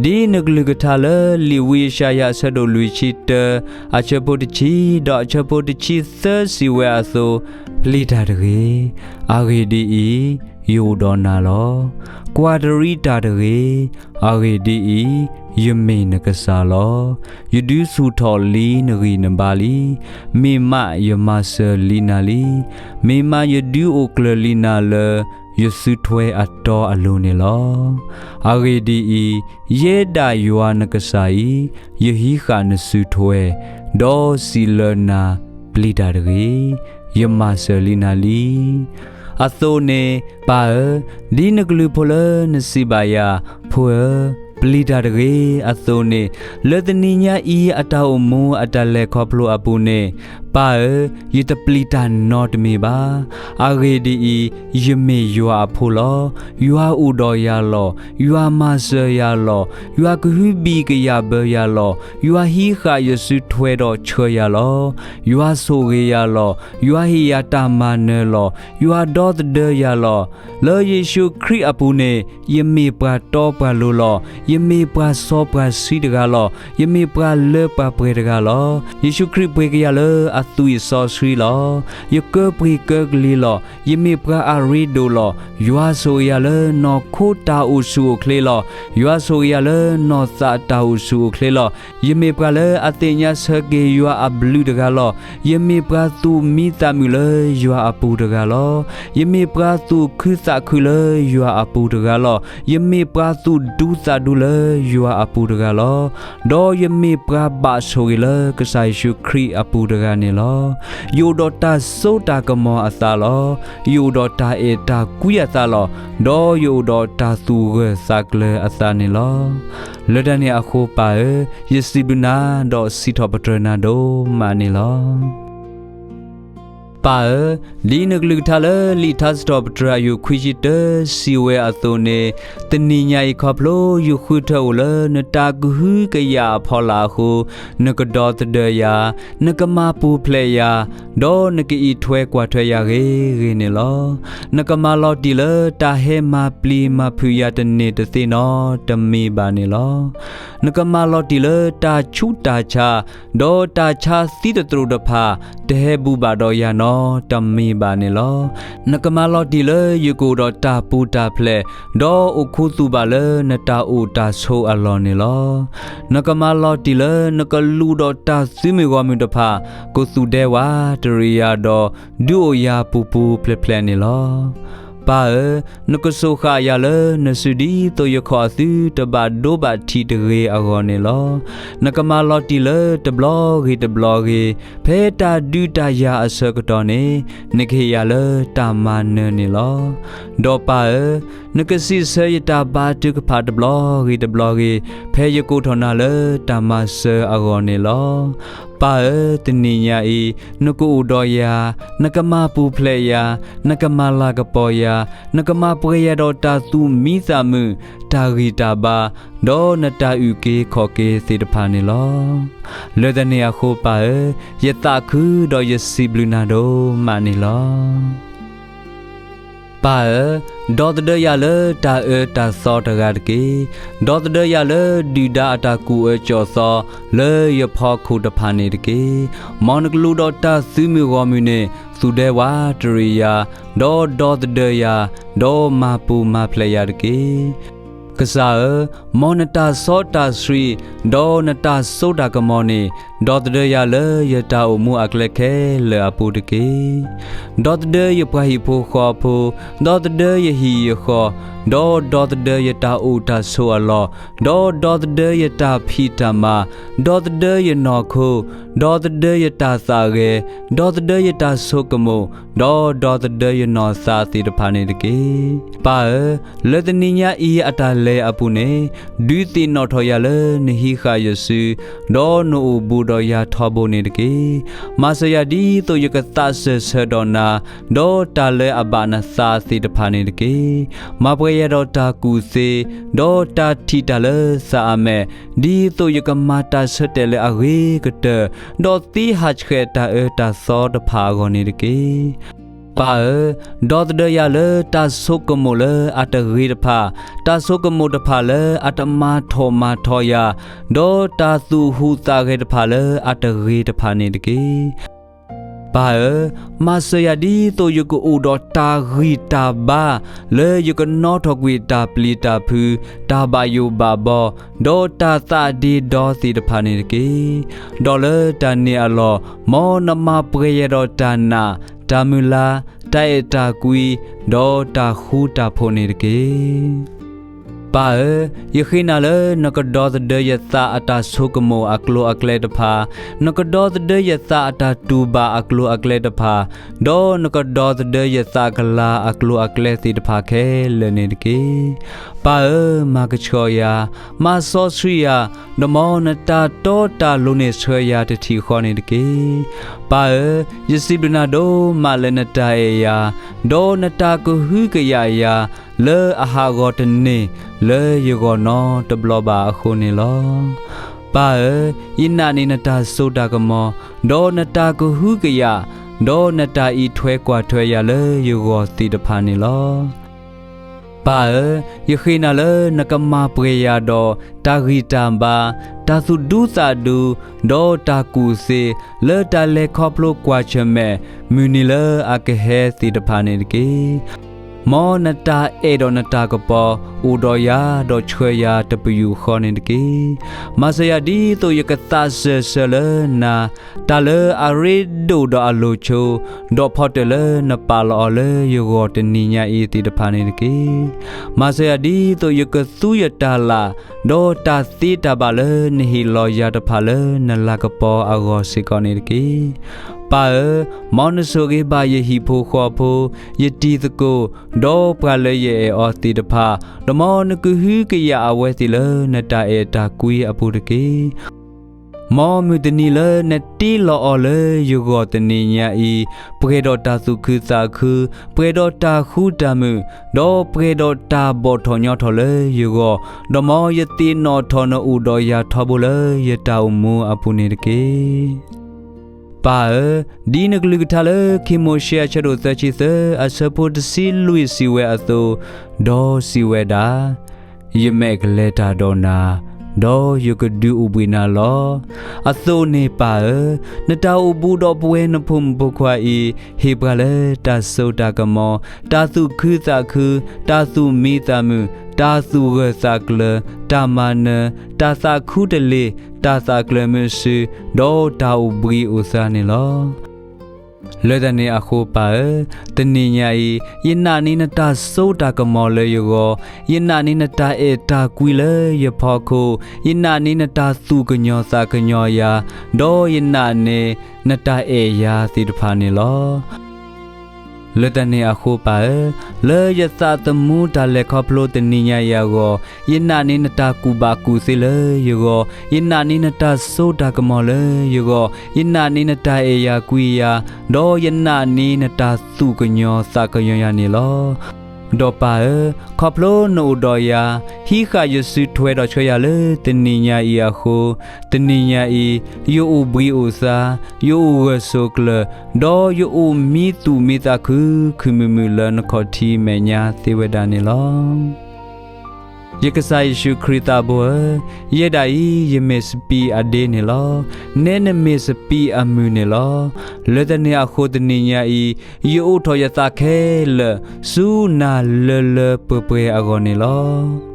ဧၢ, ဒ်နကလုၢ်ကထါလၢလံာ်ဝံယၡါယၤအဆၢဒိၣ်လွံၢ်ဆံတၢ, အဆၢဖိတဆံ, ဒီးအဆၢဖိတဆံသၢစံးဝဲအသိး, ပျံၤတၢ်တဂ့ၤ. အဂ့ၢ်ဒ်အံၤ, ယအိၣ်ဒီးနၤလီၤ. ကွၢ်တရံးတၢ်တဂ့ၤ. အဂ့ၢ်ဒ်အံၤ, ယမ့ၢ်နကစၢ်လီၤ. ယဒုးဆူၣ်ထီၣ်လံနဂံၢ်နဘါလံ. မ့ၢ်မးယမၤစၢၤလံနၤလံ. မ့ၢ်မးယဒုးအိၣ်ကျၢၤလံနၤလၢ ယစုထွဲအတီအလိၤန့ၣ်လီၤ. အဂ့ၢ်ဒ်အံၤ, ယဲဒၣ်ယွၤနကစၢ်အံၤ, ယဟံးဃာ်နစုထွဲ, ဒီးစံးလၢနၤ, ပျံၤတၢ်တဂ့ၤ. ယမၤစၢၤလံနၤလံ. အသိးန့ၣ်, ပၢ်ဧၢ, ဒ်နကလုၢ်ဖိလၢနစံးဘၣ်ယၤ, ဖိဧၢ, ပျံၤတၢ်တဂ့ၤ, အသိးန့ၣ်, လၢတနံၤညါအံၤအတၢ်အိၣ်မူအတၢ်လဲၤခီဖျိအပူၤန့ၣ်, ပၢ်ဧၢ, ယတပျံၤတၢ်နီတမံၤဘၣ်. အဂ့ၢ်ဒ်အံၤ, ယမ့ၢ်ယွၤအဖိလီၤ. ယွၤအိၣ်ဒီးယၤလီၤ. ယွၤမၤစၢၤယၤလီၤ. ယွၤကဟုဘံၣ်ကယာ်ဘၢယၤလီၤ. ယွၤဟံးဃာ်ယစုထွဲဒီးဆှၢယၤလီၤ. ယွၤဆိၣ်ဂ့ၤယၤလီၤ. ယွၤဟ့ၣ်ယၤတၢ်မၤနၢၤလီၤ. ယွၤဒီသဒၢယၤလီၤ. လၢယ့ၣ်ၡူးခရံာ်အပူၤန့ၣ်, ယမ့ၢ်ပှၤတီပှၤလိၤလီၤ. ယမ့ၢ်ပှၤစီပှၤဆှံတဂၤလီၤ. ယမ့ၢ်ပှၤလၢပှၤပှဲၤတဂၤလီၤ. ယ့ၣ်ၡူးခရံာ်ပှ့ၤကယၤလၢအသွံၣ်စီဆှံလီၤ. ယကၢပှ့ၤကၢကလံၤလီၤ. ယမ့ၢ်ပှၤအရ့ဒိၣ်လီၤ. ယွၤဆိၣ်ဂ့ၤယၤလၢနီၢ်ခိတၢ်အိၣ်ဆူၣ်အိၣ်ချ့လီၤ. ယွၤဆိၣ်ဂ့ၤယၤလၢနီၢ်သးတၢ်အိၣ်ဆူၣ်အိၣ်ချ့လီၤ. ယမ့ၢ်ပှၤလၢအသ့ၣ်ညါဆၢက့ၤယွၤအဘျုးတဂၤလီၤ. ယမ့ၢ်ပှၤသူၣ်မံသးမုာ်လၢယွၤအပူၤတဂၤလီၤ. ယမ့ၢ်ပှၤသူၣ်ခုသးခုလၢယွၤအပူၤတဂၤလီၤ. ယမ့ၢ်ပှၤသူၣ်ဒူသးဒူလၢယွၤအပူၤတဂၤလီၤ. ဒီးယမ့ၢ်ပှၤဘၣ်ဆိၣ်ဂ့ၤလၢကစၢ်ယ့ၣ်ၡူးခရံာ်အပူၤတဂၤန့ၣ်လီၤ. ယအိၣ်ဒီးတၢ်စိတၢ်ကမီၤအသးလီၤ. ယအိၣ်ဒီးတၢ်အဲၣ်တၢ်ကွံအသးလီၤ. ဒီးယအိၣ်ဒီးတၢ်သူၣ်ဂၢၢ်သးကျၢၤအသးန့ၣ်လီၤ. လၢတၢ်န့ၣ်အဃိပၢ်ဧၢ, ယစံးဘျုးနၤဒီးစံးထီၣ်ပတြၢၤနၤဒိၣ်မးန့ၣ်လီၤ. ပၢ်ဧၢ, ဒ်နကလုၢ်ကထါလၢလံာ်ထါစံးထီၣ်ပတြၢၤအယုၢ်ခွံဆံတၢစံးဝဲအသိးန့ၣ်, တနံၤညါအံၤခီဖျိယဃုထၢအိၣ်လၢနတၢ်ကဟုကယာ်အဖီလာ်အဃိ, နကဒီသဒၢယၤ, နကမၤပူၤဖျဲးယၤ, ဒီးနကအံးထွဲကွၢ်ထွဲယၤဂ့ၤဂ့ၤန့ၣ်လီၤ. နကမၤလီၤတံၢ်လၢတၢ်ဟဲမၤပျံၤမၤဖုးယၤတန့ၢ်တသ့နီတမံၤဘၣ်န့ၣ်လီၤ. နကမၤလီၤတံၢ်လၢတၢ်ဆူးတၢ်ဆါ, ဒီးတၢ်ဆါသံသတြိာ်တဖၣ် တဟဲဘူၣ်ဘၣ်ဒီးယၤနီတမံၤဘၣ်န့ၣ်လီၤ. နကမၤလီၤတံၢ်လၢယကအိၣ်ဒီးတၢ်ပူၤတၢ်ဖျဲး, ဒီးအိၣ်ခူသူၣ်ဘၣ်လၢနတၢ်အိၣ်တၢ်ဆိးအလီၢ်န့ၣ်လီၤ. နကမၤလီၤတံၢ်လၢနကလူၤဒီးတၢ်သုးမုၢ်ဂီၢ်မုၢ်တဖၣ်, ကသူၣ်ဒဲဝးတရံးယၤဒီး ဒုးအိၣ်ယၤပူၤပူၤဖျဲးဖျဲးန့ၣ်လီၤ. ပၢ်ဧၢ, နကစိာ်ဃာ်ယၤလၢနစုဒ်သိးယခီၣ်အသုတဘၣ်ဒိဘၣ်ထံးတဂ့ၤအဂီၢ်န့ၣ်လီၤ. နကမၤလီၤတံၢ်လၢတဘျီဂ့ၤတဘျီဂ့ၤ, ဖဲတၢ်ဒုးတၢ်ယၤအဆၢကတီၢ်န့ၣ်, နကဟ့ၣ်ယၤလၢတၢ်မၤနၢၤန့ၣ်လီၤ. ဒီးပၢ်ဧၢ, နကစံးဆၢယတၢ်ဘါထုကဖၣ်တဘျီဂ့ၤတဘျီဂ့ၤ, ဖဲယကိးထီၣ်နၤလၢတၢ်မၤစၢၤအဂီၢ်န့ၣ်လီၤ. ပၢ်ဧၢ, တနံၤညါအံၤ, နကအိၣ်ဒီးယၤ, နကမၤပူၤဖျဲးယၤ, နကမၤလၤကပီၤယၤ, နကမၤပှဲၤယၤဒီးတၢ်သူၣ်မံသးမုာ်, တၢ်ဂံၢ်တၢ်ဘါ, ဒီးနတၢ်အုၣ်က့ၤခီၣ်က့ၤသ့ၣ်တဖၣ်န့ၣ်လီၤ. လၢတၢ်န့ၣ်အဃိပၢ်ဧၢ, ယသးခုဒီးယစံးဘျုးနၤဒိၣ်မးန့ၣ်လီၤ. ပၢ်ဧၢ, ဒီသဒၢယၤလၢတၢ်အၢတၢ်သီတဂၤတက့ၢ်. ဒီသဒၢယၤလၢဒုၣ်ဒါအတၢ်ကူၣ်အၢကၠီၣ်သီလၢယဖီခိၣ်တဖၣ်န့ၣ်တက့ၢ်. မ်နကလူၤဒီးတၢ်သုးမုၢ်ဂီၢ်မုၢ်န့ၣ် သူၣ်ဒဲဝးတရံးယၤ, ဒီးဒီသဒၢယၤ, ဒီးမၤပူၤမၤဖျဲးယၤတက့ၢ်. ကစၢ်ဧၢ, မ်နတၢ်စီတၢ်ဆှံ, ဒီးနတၢ်စိတၢ်ကမီၤန့ၣ်, ဒီသဒၢယၤလၢယတၢ်အိၣ်မူအကျဲခဲလၢာ်အပူၤတက့ၢ်. ဒီသဒၢယပှၤဟံၣ်ဖိဃီဖိ, ဒီသဒၢယဟံၣ်ယဃီ, ဒီးဒီသဒၢယတၢ်အိၣ်တၢ်ဆိးအလီၢ်, ဒီးဒီသဒၢယတၢ်ဖံးတၢ်မၤ, ဒီသဒၢယနီၢ်ခိ, ဒီသဒၢယတၢ်သးဂဲၤ, ဒီသဒၢယတၢ်ဆိကမိၣ်, ဒီးဒီသဒၢယနီၢ်သးသ့ၣ်တဖၣ်န့ၣ်တက့ၢ်. ပၢ်ဧၢ, လၢတနံၤညါအံၤအတၢ်လဲၤအပူၤန့ၣ်, ဒုးသ့ၣ်နီၣ်ထီၣ်ယၤလၢနဟံးဃာ်ယစု, ဒီးနအိၣ်ဘူးဒီးယၤထီဘိန့ၣ်တက့ၢ်. မၤစၢၤယၤဒ်သိးယကသးစၢၢ်ဆၢဒီးနၤ, ဒီးတၢ်လၢအဘၣ်နသးသ့ၣ်တဖၣ်န့ၣ်တက့ၢ်. မၤပှဲၤယၤဒီးတၢ်ကူၣ်သ့, ဒီးတၢ်ထံၣ်တၢ်လၢသးအမဲာ်, ဒ်သိးယကမၤတၢ်ဆၢတဲာ်လၢအဂ့ၤကတၢၢ်, ဒီးသ့ဟးဆှဲးတၢ်အၢတၢ်သီတဖၣ်အဂီၢ်န့ၣ်တက့ၢ်. ပၢ်ဧၢ, ဒီသဒၢယၤလၢတၢ်ဆိကမိၣ်လၢအတဂ့ၤတဖၣ်, တၢ်ဆိကမိၣ်တဖၣ်လၢအတမၤထီၣ်မၤထီယၤ, ဒီးတၢ်သူၣ်ဟူးသးဂဲၤတဖၣ်လၢအတဂ့ၤတဖၣ်န့ၣ်တက့ၢ်. ပၢ်ဧၢ, မၤစၢၤယၤဒ်သိးယကအိၣ်ဒီးတၢ်ဂံၢ်တၢ်ဘါ, လၢယကနီထီၣ်ကွံာ်တၢ်ပျံၤတၢ်ဖုး, တၢ်ဘၣ်ယိၣ်ဘၣ်ဘီ, ဒီးတၢ်သးဒ့ဒီသ့ၣ်တဖၣ်န့ၣ်တက့ၢ်. ဒီးလၢတၢ်န့ၣ်အလီၢ်, မ်နမၤပှဲၤယၤဒီးတၢ်နာ်, တၢ်မုၢ်လၢ်, တၢ်အဲၣ်တၢ်ကွံ, ဒီးတၢ်ဃူတၢ်ဖိးန့ၣ်တက့ၢ်. ပၢ်ဧၢ, ယဃ့နၤလၢနကဒီသဒၢယသးအတၢ်ဆိကမိၣ်အကျိၤအကျဲတဖၣ်, နကဒီသဒၢယသးအတၢ်တူၢ်ဘၣ်အကျိၤအကျဲတဖၣ်, ဒီးနကဒီသဒၢယသးကလၤအကျိၤအကျဲသ့ၣ်တဖၣ်ခဲလၢာ်န့ၣ်တက့ၢ်. ပၢ်ဧၢ, မၤကဆှီယၤ, မၤစီဆှံယၤ, ဒီးမ်နတၢ်တီတၢ်လိၤန့ၣ်ဆှၢယၤတထံၣ်ဃီန့ၣ်တက့ၢ်. ပၢ်ဧၢ, ယစံးဘျုးနၤဒိၣ်မးလၢနတၢ်အဲၣ်ယၤ, ဒီးနတၢ်ကဟုကယာ်ယၤ, လၢအဟးဂီၤတန့ၢ်, လၢယဂီၢ်နီတဘျီဘၣ်အဃိန့ၣ်လီၤ. ပၢ်ဧၢ, ယနာ်န့ၢ်နတၢ်စိတၢ်ကမီၤ, ဒီးနတၢ်ကဟုကယာ်, ဒီးနတၢ်အံးထွဲကွၢ်ထွဲယၤလၢယဂီၢ်သ့ၣ်တဖၣ်န့ၣ်လီၤ. ပၢ်ဧၢ, ယဃ့နၤလၢနကမၤပှဲၤယၤဒီးတၢ်ဂံၢ်တၢ်ဘါ, တၢ်သူၣ်ဒူသးဒူ, ဒီးတၢ်ကူၣ်သ့, လၢတၢ်လဲၤခီဖျိကွၢ်ဆၢၣ်မဲာ်, မုၢ်နံၤလၢအကဟဲသ့ၣ်တဖၣ်န့ၣ်တက့ၢ်. မ်နတၢ်အဲၣ်ဒီးနတၢ်ကပီၤ, အိၣ်ဒီးယၤ, ဒီးဆှၢယၤတပယူာ်ဃီန့ၣ်တက့ၢ်. မၤစၢၤယၤဒ်သိးယကသးစၢၢ်ဆၢလၢနၤ, တၢ်လၢအရ့ဒိၣ်ဒီးအလိၤဆိ, ဒီးဖီတၢၣ်လၢနပာ်လီၤအီၤလၢယဂီၢ်တနံၤညါအံၤသ့ၣ်တဖၣ်န့ၣ်တက့ၢ်. မၤစၢၤယၤဒ်သိးယကသူယတၢ်လၢ်, ဒီးတၢ်သ့တၢ်ဘၣ်လၢနဟ့ၣ်လီၤယၤတဖၣ်လၢနလၤကပီၤအဂီၢ်စ့ၢ်ကီးန့ၣ်တက့ၢ်. ပၢ်ဧၢ, မ်နဆိၣ်ဂ့ၤဘၣ်ယဟံၣ်ဖိဃီဖိ, ယတံၤသကိး, ဒီးပှၤလၢယအဲၣ်အီၤသ့ၣ်တဖၣ်, ဒီးမ်နကဟုကယာ်အဝဲသ့ၣ်လၢနတၢ်အဲၣ်တၢ်ကွံအပူၤတက့ၢ်. မ်မုၢ်တနံၤလၢနတ့လီၤအီၤလၢယဂီၢ်တနံၤညါအံၤ, ပှဲၤဒီးတၢ်သူၣ်ခုသးခု, ပှဲၤဒီးတၢ်ဃူတၢ်မုာ်, ဒီးပှဲၤဒီးတၢ်ဘီၣ်ထီၣ်ညီထီၣ်လၢယဂီၢ်, ဒီးမ်ယသ့ၣ်နီၣ်ထီၣ်နအိၣ်ဒီးယၤထီဘိလၢယတၢ်အိၣ်မူအပူၤန့ၣ်တက့ၢ်. ပၢ်ဧၢ, ဒ်နကလုၢ်ကထါလၢခံမိၤၡ့အဆၢဒိၣ်သၢဆံသၢ အဆၢဖိတဆံလွံၢ်စံးဝဲအသိး, ဒီးစံးဝဲဒၣ်, ယမဲာ်ကလဲၤတၢ်ဒီးနၤ, ဒီးယကဒုးအိၣ်ဘှံးနၤလီၤ. အသိးန့ၣ်ပၢ်ဧၢ, နတၢ်အိၣ်ဘူးဒီးပဝဲနဖိမုၣ်ဖိခွါအံၤ, ဟ့ၣ်ပှၤလၢတၢ်စိတၢ်ကမီၤ, တၢ်သူၣ်ခုသးခု, တၢ်သူၣ်မံသးမုာ်, တၢ်သူၣ်ဂၢၢ်သးကျၢၤ, တၢ်မၤနၢၤ, တၢ်သးခူတလ့ၢ်, တၢ်သးကျၢၤမုာ်စု, ဒီးတၢ်အိၣ်ဘှံးအိၣ်သါန့ၣ်လီၤ. လၢတၢ်န့ၣ်အဃိပၢ်ဧၢ, တနံၤညါအံၤ, ယနာ်န့ၢ်နတၢ်စိတၢ်ကမီၤလၢယဂီၢ်, ယနာ်န့ၢ်နတၢ်အဲၣ်တၢ်ကွံလၢယဖီခိၣ်, ယနာ်န့ၢ်နတၢ်သူၣ်ကညီၤသးကညီၤယၤ, ဒီးယနာ်န့ၢ်နတၢ်အဲၣ်ယၤသ့ၣ်တဖၣ်န့ၣ်လီၤ. လၢတၢ်န့ၣ်အဃိပၢ်ဧၢ, လၢယသးသမူတၢ်လဲၤခီဖျိတနံၤညါအံၤအဂီၢ်, ယနာ်န့ၢ်နတၢ်ကူၣ်ဘၣ်ကူၣ်သ့လၢယဂီၢ်, ယနာ်န့ၢ်နတၢ်စိတၢ်ကမီၤလၢယဂီၢ်, ယနာ်န့ၢ်နတၢ်အဲၣ်ယၤကွံယၤ, ဒီးယနာ်န့ၢ်နတၢ်သူၣ်ကညီၤသးကညီၤယၤန့ၣ်လီၤ. ဒီးပၢ်ဧၢ, ခီဖျိနအိၣ်ဒီးယၤ, ဟံးဃာ်ယစုထွဲဒီးဆှၢယၤလၢတနံၤညါအံၤအဃိ, တနံၤညါအံၤ, ယအိၣ်ဘှံးအိၣ်သါ, ယအိၣ်ဂၢၢ်ဆိးကျၢၤ, ဒီးယအိၣ်မံသူၣ်မံသးခုခုမုာ်မုာ်လၢနခီၣ်ထံးမဲာ်ညါသ့ဝဲဒၣ်န့ၣ်လီၤ. ယကစၢ်ယ့ၣ်ၡူးခရံာ်သးဘိဧၢ, ယဲဒၣ်အံၤယမ့ၢ်စပံးအဒ့န့ၣ်လီၤ. နဲနမ့ၢ်စပံးအမုၢ်န့ၣ်လီၤ. လၢတၢ်န့ၣ်အဃိတနံၤညါအံၤ, ယအိးထီၣ်ယသးခဲလၢာ်, ဆူနၤလၢလၢပှဲၤပှဲၤအဂီၢ်န့ၣ်လီၤ.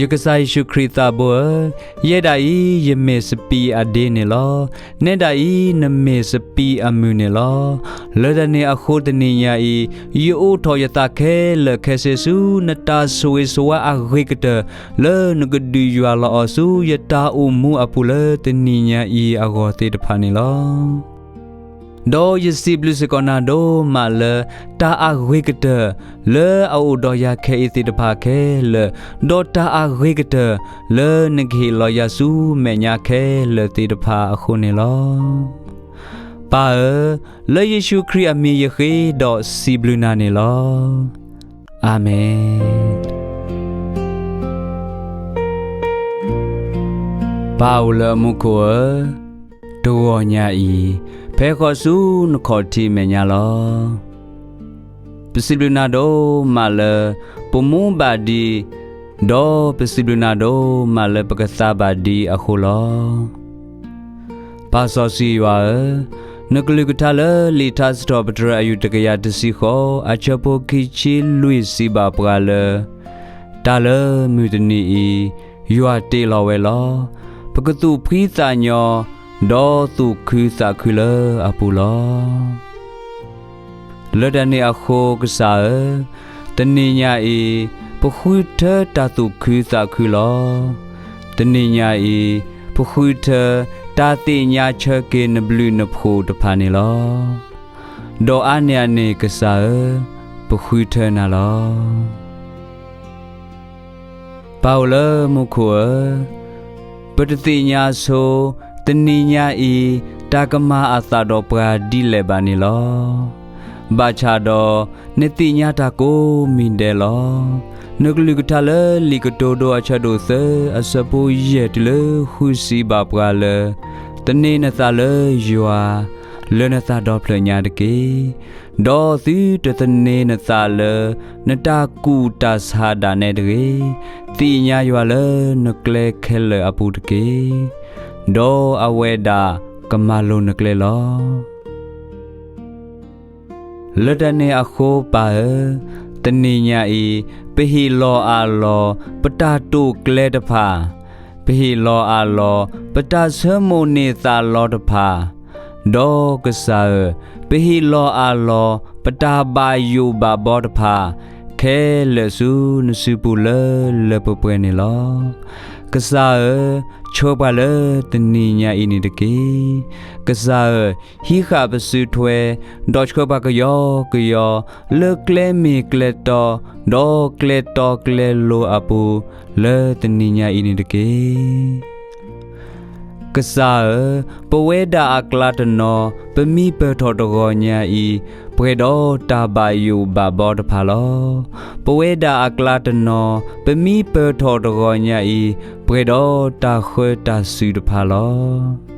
ယကစၢ်ယ့ၣ်ၡူးခရံာ်သးဘိဧၢ, ယဲဒၣ်အံၤယမ့ၢ်စပံးအဒ့န့ၣ်လီၤ. နဲဒၣ်အံၤနမ့ၢ်စပံးအမုၢ်န့ၣ်လီၤ. လၢတၢ်န့ၣ်အဃိတနံၤညါအံၤ, ယအိးထီၣ်ယသးခဲလၢာ်ခဲဆ့ဆူနတၢ်ဆိၣ်ဂ့ၤဆိၣ်ဝါအဂ့ၤကတၢၢ်, လၢနကဒုးယွၤလီၤအီၤဆူယတၢ်အိၣ်မူအပူၤလၢတနံၤညါအံၤအဂီၢ်သ့ၣ်တဖၣ်န့ၣ်လီၤ. ဒီးယစံးဘျုးစ့ၢ်ကီးနၤဒိၣ်မးလၢ တၢ်အဂ့ၤကတၢၢ် လၢအအိၣ်ဒီးယၤခဲအံၤသ့ၣ်တဖၣ်ခဲလၢာ်, ဒီးတၢ်အဂ့ၤကတၢၢ် လၢနကဟ့ၣ်လီၤယၤဆူမဲာ်ညါခဲလၢာ်သ့ၣ်တဖၣ်အဃိန့ၣ်လီၤ. ပၢ်ဧၢ, လၢယ့ၣ်ၡူးခရံာ်အမံၤယဃ့ဒီးစံးဘျုးနၤန့ၣ်လီၤ. အၤမ့ၣ်. ပၢ်အိၣ်လၢမူခိၣ်ဧၢ, တဂီၤညါအံၤ, ဖဲဃီၤဆူနခီၣ်ထံးမဲာ်ညါလီၤ. ပစံးဘျုးနၤဒိၣ်မးလၢ ပမူဘၣ်ဒံး, ဒီးပစံးဘျုးနၤဒိၣ်မးလၢပကသါဘၣ်ဒံးအဃိလီၤ. ပၢ်စီဆှံယွၤဧၢ, နကလုၢ်ကထါလၢလံာ်ထါစံးထီၣ်ပတြၢၤအယူၢ်တကယၤတဆံဃိး အဆၢဖိခံဆံလွံၢ်စံးဘၣ်ပှၤလၢ တၢ်လၢမုၢ်တနံၤအံၤ ယွၤတ့လီၤဝဲလီၤ. ပကသူၣ်ဖှံသးညီ ဒီးသူၣ်ခုသးခုလၢအပူၤလီၤ. လၢတၢ်န့ၣ်အဃိကစၢ်ဧၢ, တနံၤညါအံၤ ပဃုထၢတၢ်သူၣ်ခုသးခုလီၤ. တနံၤညါအံၤ ပဃုထၢတၢ်သ့ၣ်ညါဆၢက့ၤနဘျုးနဖှိၣ်တဖၣ်န့ၣ်လီၤ. ဒီးအါန့ၢ်အန့ၣ်ကစၢ်ဧၢ, ပဃုထၢနၤလီၤ. ပၢ်အိၣ်လၢမူခိၣ်ဧၢ, ပတသ့ၣ်ညါဆိ တနံၤညါအံၤ တၢ်ကမၤအသးဒီးပှၤဒ်လဲၣ်ဘၣ်န့ၣ်လီၤ. ဘၣ်ဆၣ်ဒီး နသ့ၣ်ညါတၢ်ကိးမံၤဒဲးလီၤ. နကလုၢ်ကထါလၢလံာ်ကတိၤဒိအဆၢဒိၣ်သၢ အဆၢဖိယဲၢ်တုၤလၢဃုစံးဘၣ်ပှၤလၢ သန့ၤနသးလၢယွၤ လၢနသးဒီဖျၢၣ်ညါတက့ၢ်. ဒီးသုတသန့ၤနသးလၢ နတၢ်ကူၣ်တၢ်ဆးဒၣ်နဲတဂ့ၤ. သ့ၣ်ညါယွၤလၢနကျဲခဲလၢာ်အပူၤတက့ၢ်. ဒီးအဝဲဒၣ်ကမၤလိၤနကျဲလီၤ. လၢတၢ်န့ၣ်အဃိပၢ်ဧၢ, တနံၤညါအံၤ ပဟ့ၣ်လီၤအးလီၤ ပတၢ်တိာ်ကျဲတဖၣ်, ပဟ့ၣ်လီၤအးလီၤ ပတၢ်ဆၢမိၣ်န့ၢ်သးလီတဖၣ်, ဒီးကစၢ်ဧၢ, ပဟ့ၣ်လီၤအးလီၤ ပတၢ်ဘၣ်ယိၣ်ဘၣ်ဘီတဖၣ်, ခဲလၢာ်ဆူနစုပူၤလၢလၢပှဲၤပှဲၤန့ၣ်လီၤ. ကစၢ်ဧၢ, ဆှၢပှၤလၢတနံၤညါအံၤန့ၣ်တက့ၢ်. ကစၢ်ဧၢ, ဟံးဃာ်ပစုထွဲ, ဒီးဆှၢပှၤကယီကယီ လၢကျဲမ့ၢ်ကျဲတီ, ဒီးကျဲတီကျဲလိၤအပူၤ လၢတနံၤညါအံၤန့ၣ်တက့ၢ်. ကစၢ်ဧၢ, ပဝဲဒၣ်အကျါတနီၤ ပမံပၢၢ်ထီၣ်တဂီၤညါအံၤ ပှဲၤဒီးတၢ်ဘၣ်ယိၣ်ဘၣ်ဘီတဖၣ်လီၤ. ပဝဲဒၣ်အကျါတနီၤ ပမံပၢၢ်ထီၣ်တဂီၤညါအံၤ ပှဲၤဒီးတၢ်ဃၢတၢ်စူၤတဖၣ်လီၤ.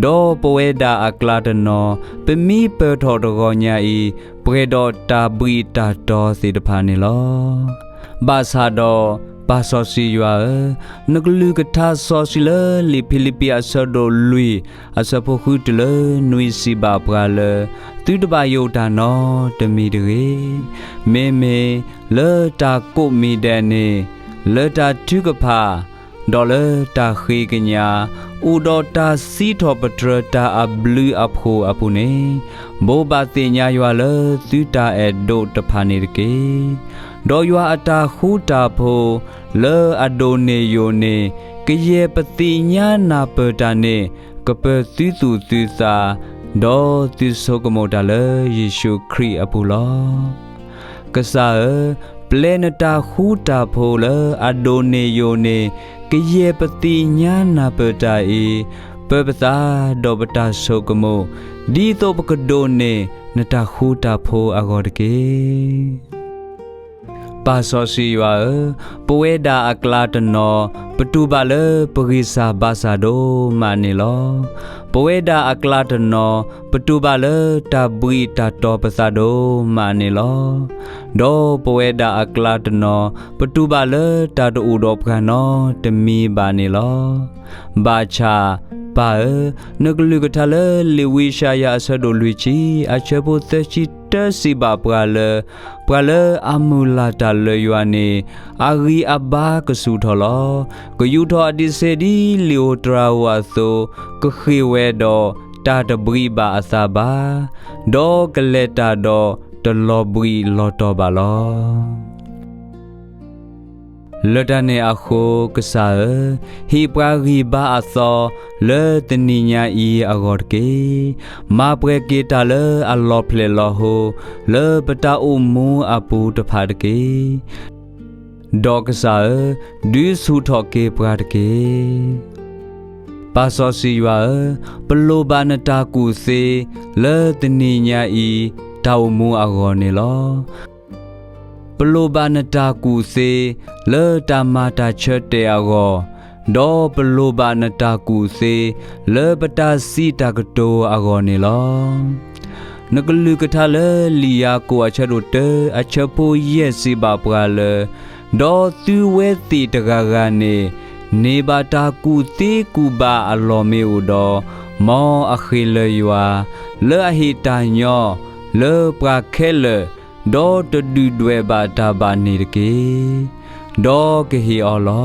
ဒီးပဝဲဒၣ်အကျါတနီၤ ပမံပၢၢ်ထီၣ်တဂီၤညါအံၤ ပှဲၤဒီးတၢ်ဘှံးတၢ်တီၤသ့ၣ်တဖၣ်န့ၣ်လီၤ. ဘၣ်ဆၣ်ဒီး ပၢ်စီဆှံယွၤဧၢ, နကလုၢ်ကထါစီဆှံလၢလံာ်ဖံလံးပံးအဆၢဒိၣ်လွံၢ် အဆၢဖိဃုတုၤလၢနွံစံးဘၣ်ပှၤလၢ သုတဘၣ်ယိၣ်တၢ်နီတမံၤတဂ့ၤ. မ့မ့ၢ်လၢတၢ်ကိးမံၤဒဲးန့ၣ် လၢတၢ်ထုကဖၣ် ဒီးလၢတၢ်ဃ့ကညး အိၣ်ဒီးတၢ်စံးထီၣ်ပတြၢၤတၢ်အဘျုးအဖှိၣ်အပူၤန့ၣ် ဘိးဘၣ်သ့ၣ်ညါယွၤလၢသုတၢ်အဲၣ်ဒိးတဖၣ်န့ၣ်တက့ၢ်. ဒီးယွၤအတၢ်ဃူတၢ်ဖိး လၢအဒိးန့ၢ်ယိာ်န့ၣ် ကယဲၢ်ပသ့ၣ်ညါနၢ်ပၢၢ်တၢ်န့ၣ် ကပၢၤသုသူၣ်သုသး ဒီးသုဆိကမိၣ်တၢ်လၢယ့ၣ်ၡူးခရံာ်အပူၤလီၤ. ကစၢ်ဧၢ, ပျဲနတၢ်ဃူတၢ်ဖိးလၢအဒိးန့ၢ်ယိာ်န့ၣ် ကယဲၢ်ပသ့ၣ်ညါနၢ်ပၢၢ်တၢ်အံၤ ပၢၤပသးဒီးပတၢ်ဆိကမိၣ် ဒ်သိးပကဒိးန့ၢ်နတၢ်ဃူတၢ်ဖိးအဂီၢ်တက့ၢ်. ပၢ်စီဆှံယွၤဧၢ, ပဝဲဒၣ်အကျါတနီၤ ပတူၢ်ဘၣ်လၢပဂံၢ်စၢ်ဘါစၢ်ဒိၣ်မးန့ၣ်လီၤ. ပဝဲဒၣ်အကျါတနီၤ ပတူၢ်ဘၣ်လၢတၢ်ဘှံးတၢ်တီၤပသးဒိၣ်မးန့ၣ်လီၤ. ဒီးပဝဲဒၣ်အကျါတနီၤ ပတူၢ်ဘၣ်လၢတၢ်တအိၣ်ဒီးပှၤနီတမံၤဘၣ်န့ၣ်လီၤ. ဘၣ်ဆၣ်ပၢ်ဧၢ, နကလုၢ်ကထါလၢလံာ်ဝံယၡါယၤအဆၢဒိၣ်လွံၢ်ဆံ အဆၢဖိသၢဆံတၢစံးဘၣ်ပှၤလၢ ပှၤလၢအမုၢ်လၢ်တၢ်လၢယွၤန့ၣ် အဂံၢ်အဘါကဆူၣ်ထီၣ်လီၤ. ကယူးထီၣ်အဒံးဆှံဒ်လံာ်ဧိၤတြၤဧိၤအသိး, ကဃ့ၢ်ဝဲဒီးတၢ်တဘှံးဘၣ်အသးဘၣ်, ဒီးကလဲၤတၢ်ဒီးတလီၤဘှံးလီၤတီၤဘၣ်လီၤ. လၢတၢ်န့ၣ်အဃိကစၢ်ဧၢ, ဟ့ၣ်ပှၤဂံၢ်ဘါအသီ လၢတနံၤညါအံၤအဂီၢ်တက့ၢ်. မၤပှဲၤက့ၤတၢ်လၢအလီၤဖျဲၣ်လီၤဟိ လၢပတၢ်အိၣ်မူအပူၤတဖၣ်တက့ၢ်. ဒီးကစၢ်ဧၢ, ဒုးဆူၣ်ထီၣ်က့ၤပှၤတက့ၢ်. ပၢ်စီဆှံယွၤဧၢ, ပလိၣ်ဘၣ်နတၢ်ကူၣ်သ့ လၢတနံၤညါအံၤ တၢ်အိၣ်မူအဂီၢ်န့ၣ်လီၤ. ပလိၣ်ဘၣ်နတၢ်ကူၣ်သ့ လၢတၢ်မၤတၢ်ဆၢတဲာ်အဂီၢ်, ဒီးပလိၣ်ဘၣ်နတၢ်ကူၣ်သ့ လၢပတၢ်စံးတၢ်ကတိၤအဂီၢ်န့ၣ်လီၤ. နကလုၢ်ကထါလၢလံာ်ယၤကိာ်အဆၢဒိၣ်တၢ အဆၢဖိယဲၢ်စံးဘၣ်ပှၤလၢ ဒီးသုဝဲသ့ၣ်တဂၤဂၤန့ၣ် န့ၢ်ဘၣ်တၢ်ကူၣ်သ့ကူၣ်ဘၣ်အလီၢ်မ့ၢ်အိၣ်ဒီး, မ်အဃ့ၢ်လၢာ်ယွၤ, လၢအဟ့ၣ်တၢ်ညီ, လၢပှၤခဲလၢာ်, ဒီးတဒုၣ်ဒွဲၣ်ဘၣ်တၢ်ဘၣ်န့ၣ်တက့ၢ်. ဒီးကဟ့ၣ်အီၤလီ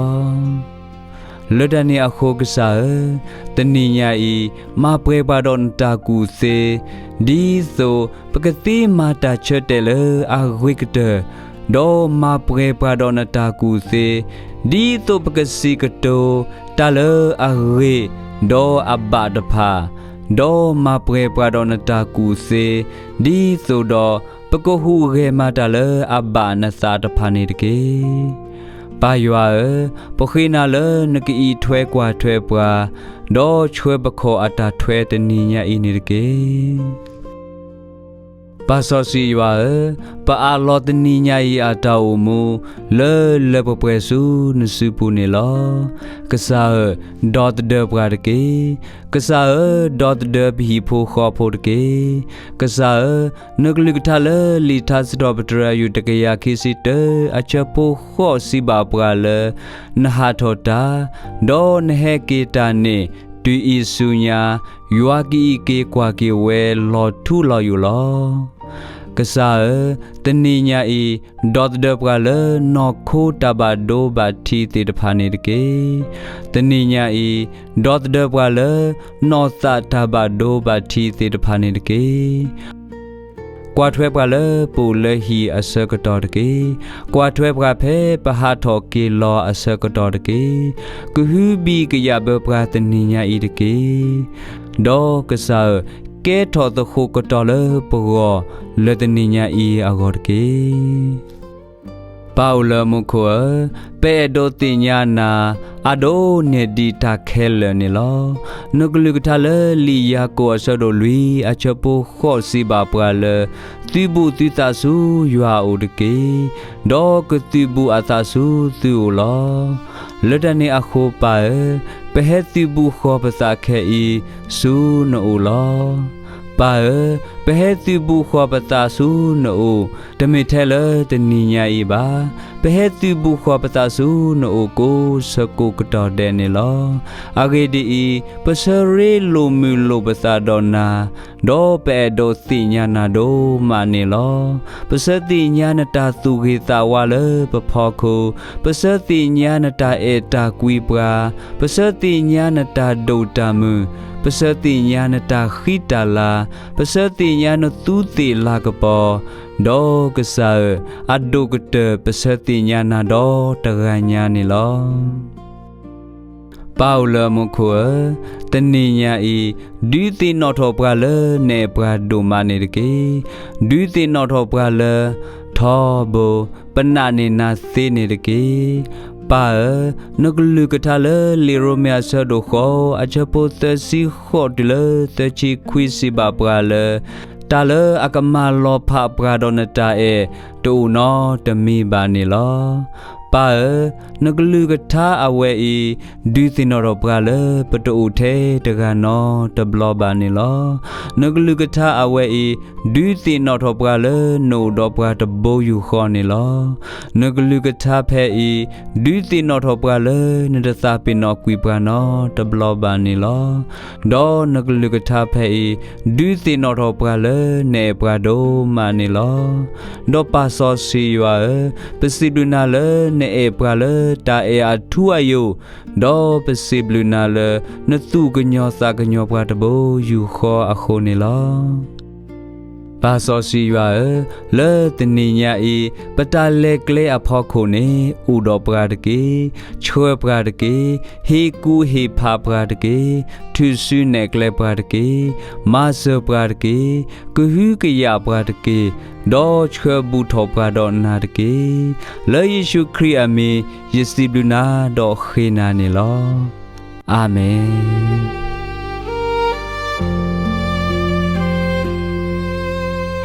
ၤ. လၢတၢ်န့ၣ်အဃိကစၢ်ဧၢ, တနံၤညါအံၤ, မၤပှဲၤပှၤဒီးနတၢ်ကူၣ်သ့, ဒ်သိးပကသ့မၤတၢ်ဆၢတဲာ်လၢအဂ့ၤကတၢၢ်, ဒီးမၤပှဲၤပှၤဒီးနတၢ်ကူၣ်သ့, ဒ်သိးပကစံးကတိၤတၢ်လၢအဂ့ၤ, ဒီးအဘၣ်တဖၣ်, ဒီးမၤပှဲၤပှၤဒီးနတၢ်ကူၣ်သ့, ဒ်သိးဒီးပကဟူးဂဲၤမၤတၢ်လၢအဘၣ်နသးတဖၣ်န့ၣ်တက့ၢ်. ပၢ်ယွၤဧၢ, ပဃ့နၤလၢနကအံးထွဲကွၢ်ထွဲပှၤ, ဒီးဆှၢပခီၣ်အတၢ်ထွဲတနံၤညါအံၤန့ၣ်တက့ၢ်. ပၢ်စီဆှံယွၤဧၢ, ပအးလီၤတနံၤညါအံၤအတၢ်အိၣ်မူ, လၢလၢပှဲၤပှဲၤဆူနစုပူၤန့ၣ်လီၤ. ကစၢ်ဧၢ, ဒီသဒၢပှၤတက့ၢ်. ကစၢ်ဧၢ, ဒီသဒၢပဟံၣ်ဖိဃီဖိတက့ၢ်. ကစၢ်ဧၢ, နကလုၢ်ကထါလၢလံာ်ထါစံးထီၣ်ပတြၢၤ အယူၢ်တကယၤခံဆံတၢ အဆၢဖိဃိးစံးဘၣ်ပှၤလၢ နဟးထီၣ်တၢ်, ဒီးနဟဲက့ၤတၢ်န့ၣ် တုၤအံၤဆူညါ, ယွၤကအံးက့ၤကွၢ်က့ၤဝဲလီၤထူလီၤယိာ်လီၤ. ကစၢ်ဧၢ, တနံၤညါအံၤ, ဒီသဒၢပှၤလၢနီၢ်ခိတၢ်ဘၣ်ဒိဘၣ်ထံးသ့ၣ်တဖၣ်န့ၣ်တက့ၢ်. တနံၤညါအံၤ, ဒီသဒၢပှၤလၢ နီၢ်သးတၢ်ဘၣ်ဒိဘၣ်ထံးသ့ၣ်တဖၣ်န့ၣ်တက့ၢ်. ကွၢ်ထွဲပှၤလၢပအိၣ်လၢဟံၣ်အဆၢကတီၢ်တက့ၢ်. ကွၢ်ထွဲပှၤဖဲပဟးထီၣ်က့ၤလီၤအဆၢကတီၢ်တက့ၢ်. ကဟုဘံၣ်ကယာ်ဘၢပှၤတနံၤညါအံၤတက့ၢ်. ဒီးကစၢ်ဧၢ, ကဲထီၣ်သဃိးကတီၢ်လၢပဂီၢ်လၢတနံၤညါအံၤအဂီၢ်တက့ၢ်. ပၢ်အိၣ်လၢမူခိၣ်ဧၢ, ပအဲၣ်ဒိးသ့ၣ်ညါနၤ, အဒိးနဲၣ်ဒံးတၢ်ခဲလၢာ်န့ၣ်လီၤ. နကလုၢ်ကထါလၢလံာ်ယၤကိာ်အဆၢဒိၣ်လွံၢ် အဆၢဖိဃိးစံးဘၣ်ပှၤလၢ သုးဘူးသုသးဆူယွၤအအိၣ်တက့ၢ်. ဒီးကသုးဘူးအသးဆူသုအိၣ်လီၤ. လၢတၢ်န့ၣ်အဃိပၢ်ဧၢ, ပဟဲသုးဘူးဃီၤပသးခဲအံၤဆူနအိၣ်လီၤ. ပၢ်ဧၢ, ပဟဲသုးဘူးဃီၤပသးဆူနအိၣ်, တမ့ၢ်ထဲလၢတနံၤညါအံၤဘၣ်. ပဟဲသုးဘူးဃီၤပသးဆူနအိၣ်ကိးဆၢကိးကတီၢ်ဒဲးန့ၣ်လီၤ. အဂ့ၢ်ဒ်အံၤ, ပဆၢရ့လိာ်မုာ်လိာ်ပသးဒီးနၤ, ဒီးပအဲၣ်ဒိးသ့ၣ်ညါနၤဒိၣ်မးန့ၣ်လီၤ. ပဆၢသ့ၣ်ညါနတၢ်သူၣ်ဂ့ၤသးဝါလၢပဖီခိၣ်, ပဆၢသ့ၣ်ညါနတၢ်အဲၣ်တၢ်ကွံပှၤ, ပဆၢသ့ၣ်ညါနတၢ်ဒိၣ်တၢ်မုၢ်, ပဆၢသ့ၣ်ညါနတၢ်ဃံတၢ်လၤ, ပဆၢသ့ၣ်ညါနသူးသ့ၣ်လၤကပီၤ, ဒီးကစၢ်ဧၢ, အဒိၣ်ကတၢၢ်ပဆၢသ့ၣ်ညါနၤဒီးတဂၤညါန့ၣ်လီၤ. ပၢ်အိၣ်လၢမူခိၣ်ဧၢ, တနံၤညါအံၤ, ဒုးသ့ၣ်နီၣ်ထီၣ်ပှၤလၢနအဲၣ်ပှၤဒိၣ်မးန့ၣ်တက့ၢ်. ဒုးသ့ၣ်နီၣ်ထီၣ်ပှၤလၢ ထီဘိ, ပနာ်န့ၢ်နၤသ့န့ၣ်တက့ၢ်. ပၢ်ဧၢ, နကလုၢ်ကထါလၢလံာ်ရိမ့ၤအဆၢဒိၣ်ဃိး အဆၢဖိသၢဆံဃိးတုၤလၢသၢဆံခွံစံးဘၣ်ပှၤလၢ တၢ်လၢအကမၤလီၤဖးပှၤဒီးနတၢ်အဲၣ် တအိၣ်နီတမံၤဘၣ်န့ၣ်လီၤ. ပၢ်ဧၢ, နကလုၢ်ကထါအဝဲအံၤ ဒုးသ့ၣ်နီၣ်ထီၣ်ပှၤလၢပတအိၣ်ထဲတဂၤနီတဘျီဘၣ်န့ၣ်လီၤ. နကလုၢ်ကထါအဝဲအံၤ ဒုးသ့ၣ်နီၣ်ထီၣ်ပှၤလၢနအိၣ်ဒီးပှၤတဘိယူၢ်ဃီန့ၣ်လီၤ. နကလုၢ်ကထါဖဲအံၤ ဒုးသ့ၣ်နီၣ်ထီၣ်ပှၤလၢနတသးပ့ၤနီၣ်ကွံာ်ပှၤနီတဘျီဘၣ်န့ၣ်လီၤ. ဒီးနကလုၢ်ကထါဖဲအံၤ ဒုးသ့ၣ်နီၣ်ထီၣ်ပှၤလၢနအဲၣ်ပှၤဒိၣ်မးန့ၣ်လီၤ. ဒီးပၢ်စီဆှံယွၤဧၢ, ပစံးဘျုးနၤလၢနအဲၣ်ပှၤလၢတၢ်အဲၣ်အထူအယိာ်, ဒီးပစံးဘျုးနၤလၢ နသူၣ်ကညီၤသးကညီၤပှၤတဘိယူၢ်ဃီအဃိန့ၣ်လီၤ. ပၢ်စီဆှံယွၤဧၢ, လၢတနံၤညါအံၤ ပတၢ်လဲၤကျဲအဖီခိၣ်န့ၣ် အိၣ်ဒီးပှၤတက့ၢ်. ဆှၢပှၤတက့ၢ်. ဟ့ၣ်ကူၣ်ဟ့ၣ်ဖးပှၤတက့ၢ်. ထုးစုနဲၣ်ကျဲပှၤတက့ၢ်. မၤစၢၤပှၤတက့ၢ်. ကဟုကယာ်ပှၤတက့ၢ်. ဒီးဆှၢဘူးထီၣ်ပှၤဒီးနၤတက့ၢ်. လၢယ့ၣ်ၡူးခရံာ်အမံၤ ယစံးဘျုးနၤဒီးဃ့နၤန့ၣ်လီၤ. အၤမ့ၣ်.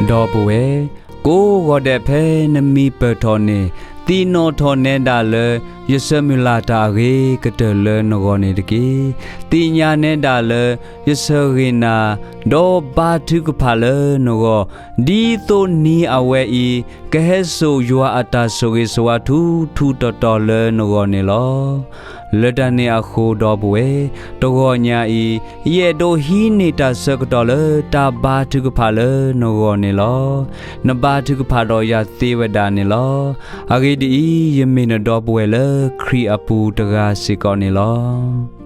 ဒီပုၢ်ဝဲၢ်, ကိးဂီၤဒဲးဖဲနမံပၢၢ်ထီၣ်န့ၣ် သ့ၣ်နီၣ်ထီၣ်နဲဒၣ်လၢ ယဆၢမုၢ်လၢ်တၢ်အဂ့ၤကတၢၢ်လၢနဂီၢ်န့ၣ်တက့ၢ်. သ့ၣ်ညါနဲဒၣ်လၢ ယဆၢဂ့ၤနၤ, ဒီးဘါထုကဖၣ်လၢနဂီၢ်, ဒ်သိးနံၤအဝဲအံၤ ကဟဲစိာ်ယွၤအတၢ်ဆိၣ်ဂ့ၤဆိၣ်ဝါထူထူတီတီလၢနဂီၢ်န့ၣ်လီၤ. လၢတၢ်န့ၣ်အဃိဒီပုၢ်ဝဲၢ်, တဂီၤညါအံၤ ယအဲၣ်ဒိးဟံးန့ၢ်တၢ်ဆၢကတီၢ်လၢတၢ်ဘါထုကဖၣ်လၢနဂီၢ်န့ၣ်လီၤ. နဘါထုကဖၣ်ဒီးယၤသ့ဝဲဒၣ်န့ၣ်လီၤ. အဂ့ၢ်ဒ်အံၤ, ယမ့ၢ်နဒီပုၢ်ဝဲၢ်လၢခရံာ်အပူၤတဂၤစ့ၢ်ကီးန့ၣ်လီၤ.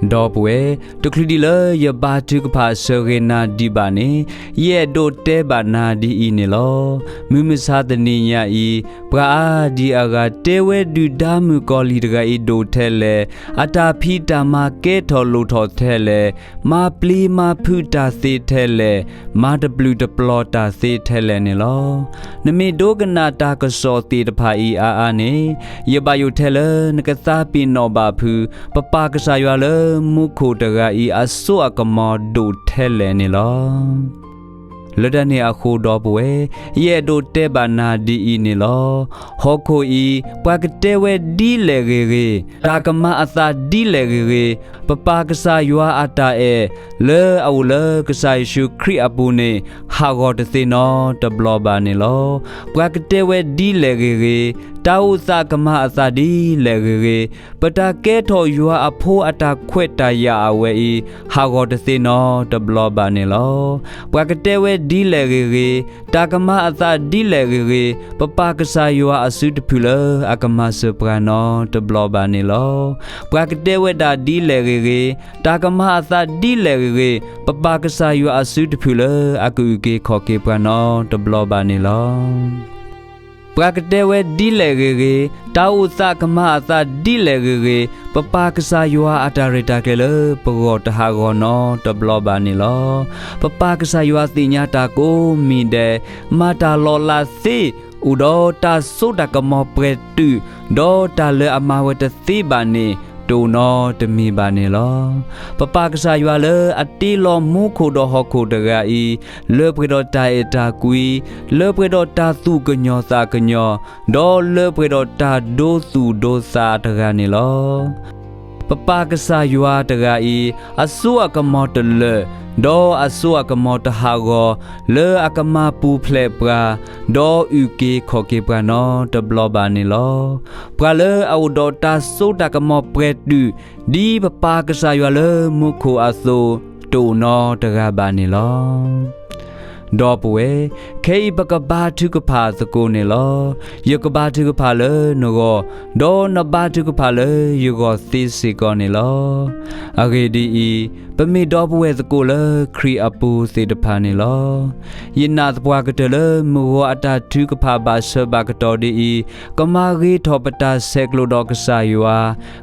ဒီပုၢ်ဝဲၢ်, တချုးဒံးလၢယဘါထုကဖၣ်ဆၢဂ့ၤနၤဒံးဘၣ်န့ၣ်, ယအဲၣ်ဒိးတဲဘၣ်နၤဒ်အံၤန့ၣ်လီၤ. မုၢ်မဆါတနံၤညါအံၤ, ပှၤအါဒံအါဂၤတဲဝဲဒုၣ်ဒါမုၣ်ကီၤလံၢ်တဂၤအံၤဒိၣ်ထဲလဲၣ်, အတၢ်ဖံးတၢ်မၤကဲထီၣ်လိၣ်ထီၣ်ထဲလဲၣ်, မၤပျံၤမၤဖုးတၢ်သ့ထဲလဲၣ်, မၤတပျုာ်တပျီၤတၢ်သ့ထဲလဲၣ်န့ၣ်လီၤ. နမ့ၢ်ဒိကနၣ်တၢ်ကစီၣ်သ့ၣ်တဖၣ်အံၤအါအါန့ၣ်, ယဘၣ်ယိၣ်ထဲလၢနကသးပ့ၤနီၣ်ဘၣ်ဖုး ပပၢ်ကစၢ်ယွၤလၢမူခိၣ်တဂၤအံၤအစိအကမီၤဒိၣ်ထဲလဲၣ်န့ၣ်လီၤ. လၢတၢ်န့ၣ်အဃိဒီပုၢ်ဝဲၢ်, ယအဲၣ်ဒိးတဲဘၣ်နၤဒ်အံၤန့ၣ်လီၤ. ဟီၣ်ခိၣ်အံၤ ပှၤကတဲဝဲဒ်လဲၣ်ဂ့ၤဂ့ၤ, တၢ်ကမၤအသးဒ်လဲၣ်ဂ့ၤဂ့ၤ, ပပၢ်ကစၢ်ယွၤအတၢ်အဲၣ် လၢအအိၣ်လၢကစၢ်ယ့ၣ်ၡူးခရံာ်အပူၤန့ၣ် ဟးဂီၤတသ့နီတဘျီဘၣ်န့ၣ်လီၤ. ပှၤကတဲဝဲဒ်လဲၣ်ဂ့ၤဂ့ၤ, တၢ်အိၣ်သးကမၤအသးဒ်လဲၣ်ဂ့ၤဂ့ၤ, ပတၢ်ကဲထီၣ်ယွၤအဖိအတၢ်ခွဲးတၢ်ယာ်အဝဲအံၤ ဟးဂီၤတသ့နီတဘျီဘၣ်န့ၣ်လီၤ. ပှၤကတဲဝဲဒ်လဲၣ်ဂ့ၤဂ့ၤ, တၢ်ကမၤအသးဒ်လဲၣ်ဂ့ၤဂ့ၤ, ပပၢ်ကစၢ်ယွၤအစုတဖုၣ်လၢအကမၤစၢၤပှၤနီတဘျီဘၣ်န့ၣ်လီၤ. ပှၤကတဲဝဲဒၣ်ဒ်လဲၣ်ဂ့ၤဂ့ၤ, တၢ်ကမၤအသးဒ်လဲၣ်ဂ့ၤဂ့ၤ, ပပၢ်ကစၢ်ယွၤအစုတဖုၣ်လၢအကအုၣ်က့ၤခီၣ်က့ၤပှၤနီတဘျီဘၣ်န့ၣ်လီၤ. ပှၤကတဲဝဲဒ်လဲၣ်ဂ့ၤဂ့ၤ, တၢ်အိၣ်သးကမၤအသးဒ်လဲၣ်ဂ့ၤဂ့ၤ, ပပၢ်ကစၢ်ယွၤအတၢ်ရဲၣ်တၢ်ကျဲၤလၢပဂီၢ်တဟးဂီၤနီတဘျီဘၣ်န့ၣ်လီၤ. ပပၢ်ကစၢ်ယွၤသ့ၣ်ညါတၢ်ကိးမံၤဒဲး, မၤတၢ်လီၤလးသ့, အိၣ်ဒီးတၢ်စိတၢ်ကမီၤပှဲၤတုာ်, ဒီးတၢ်လၢအမၤဝဲတသ့ဘၣ်န့ၣ် တအိၣ်နီတမံၤဘၣ်န့ၣ်လီၤ. ပပၢ်ကစၢ်ယွၤလၢအတ့လီၤမူခိၣ်ဒီးဟီၣ်ခိၣ်တဂၤအံၤ, လၢပှဲၤဒီးတၢ်အဲၣ်တၢ်ကွံ, လၢပှဲၤဒီးတၢ်သူၣ်ကညီၤသးကညီၤ, ဒီးလၢပှဲၤဒီးတၢ်ဒိသူၣ်ဒိသးတဂၤန့ၣ်လီၤ. ပပၢ်ကစၢ်ယွၤတဂၤအံၤ, အစိအကမီၤတလၢာ်, ဒီးအစိအကမီၤတဟးဂီၤ, လၢအကမၤပူၤဖျဲးပှၤ, ဒီးအုၣ်က့ၤခီၣ်က့ၤပှၤနီတဘျီဘၣ်န့ၣ်လီၤ. ပှၤလၢအအိၣ်ဒီးတၢ်စိတၢ်ကမီၤပှဲၤတုာ်, ဒ်ပပၢ်ကစၢ်ယွၤလၢမူခိၣ်အသိး, တအိၣ်နီတဂၤဘၣ်န့ၣ်လီၤ. ဒီပုၢ်ဝဲၢ်, ခဲအံၤပကဘါထုကဖၣ်သကိးန့ၣ်လီၤ. ယကဘါထုကဖၣ်လၢနဂီၢ်, ဒီးနဘါထုကဖၣ်လၢယဂီၢ်သ့စ့ၢ်ကီးန့ၣ်လီၤ. အဂ့ၢ်ဒ်အံၤ, ပမ့ၢ်ဒီပုၢ်ဝဲၢ်သကိးလၢခရံာ်အပူၤသ့ၣ်တဖၣ်န့ၣ်လီၤ. ယနာ်သပှၢ်ကတၢၢ်လၢမုၢ်ဂီၤအတၢ်ထုကဖၣ်ဘၣ်ဆၢဘၣ်ကတီၢ်ဒ်အံၤ, ကမၤဂ့ၤထီၣ်ပတၢ်ဆဲးကျိးဒီးကစၢ်ယွၤ,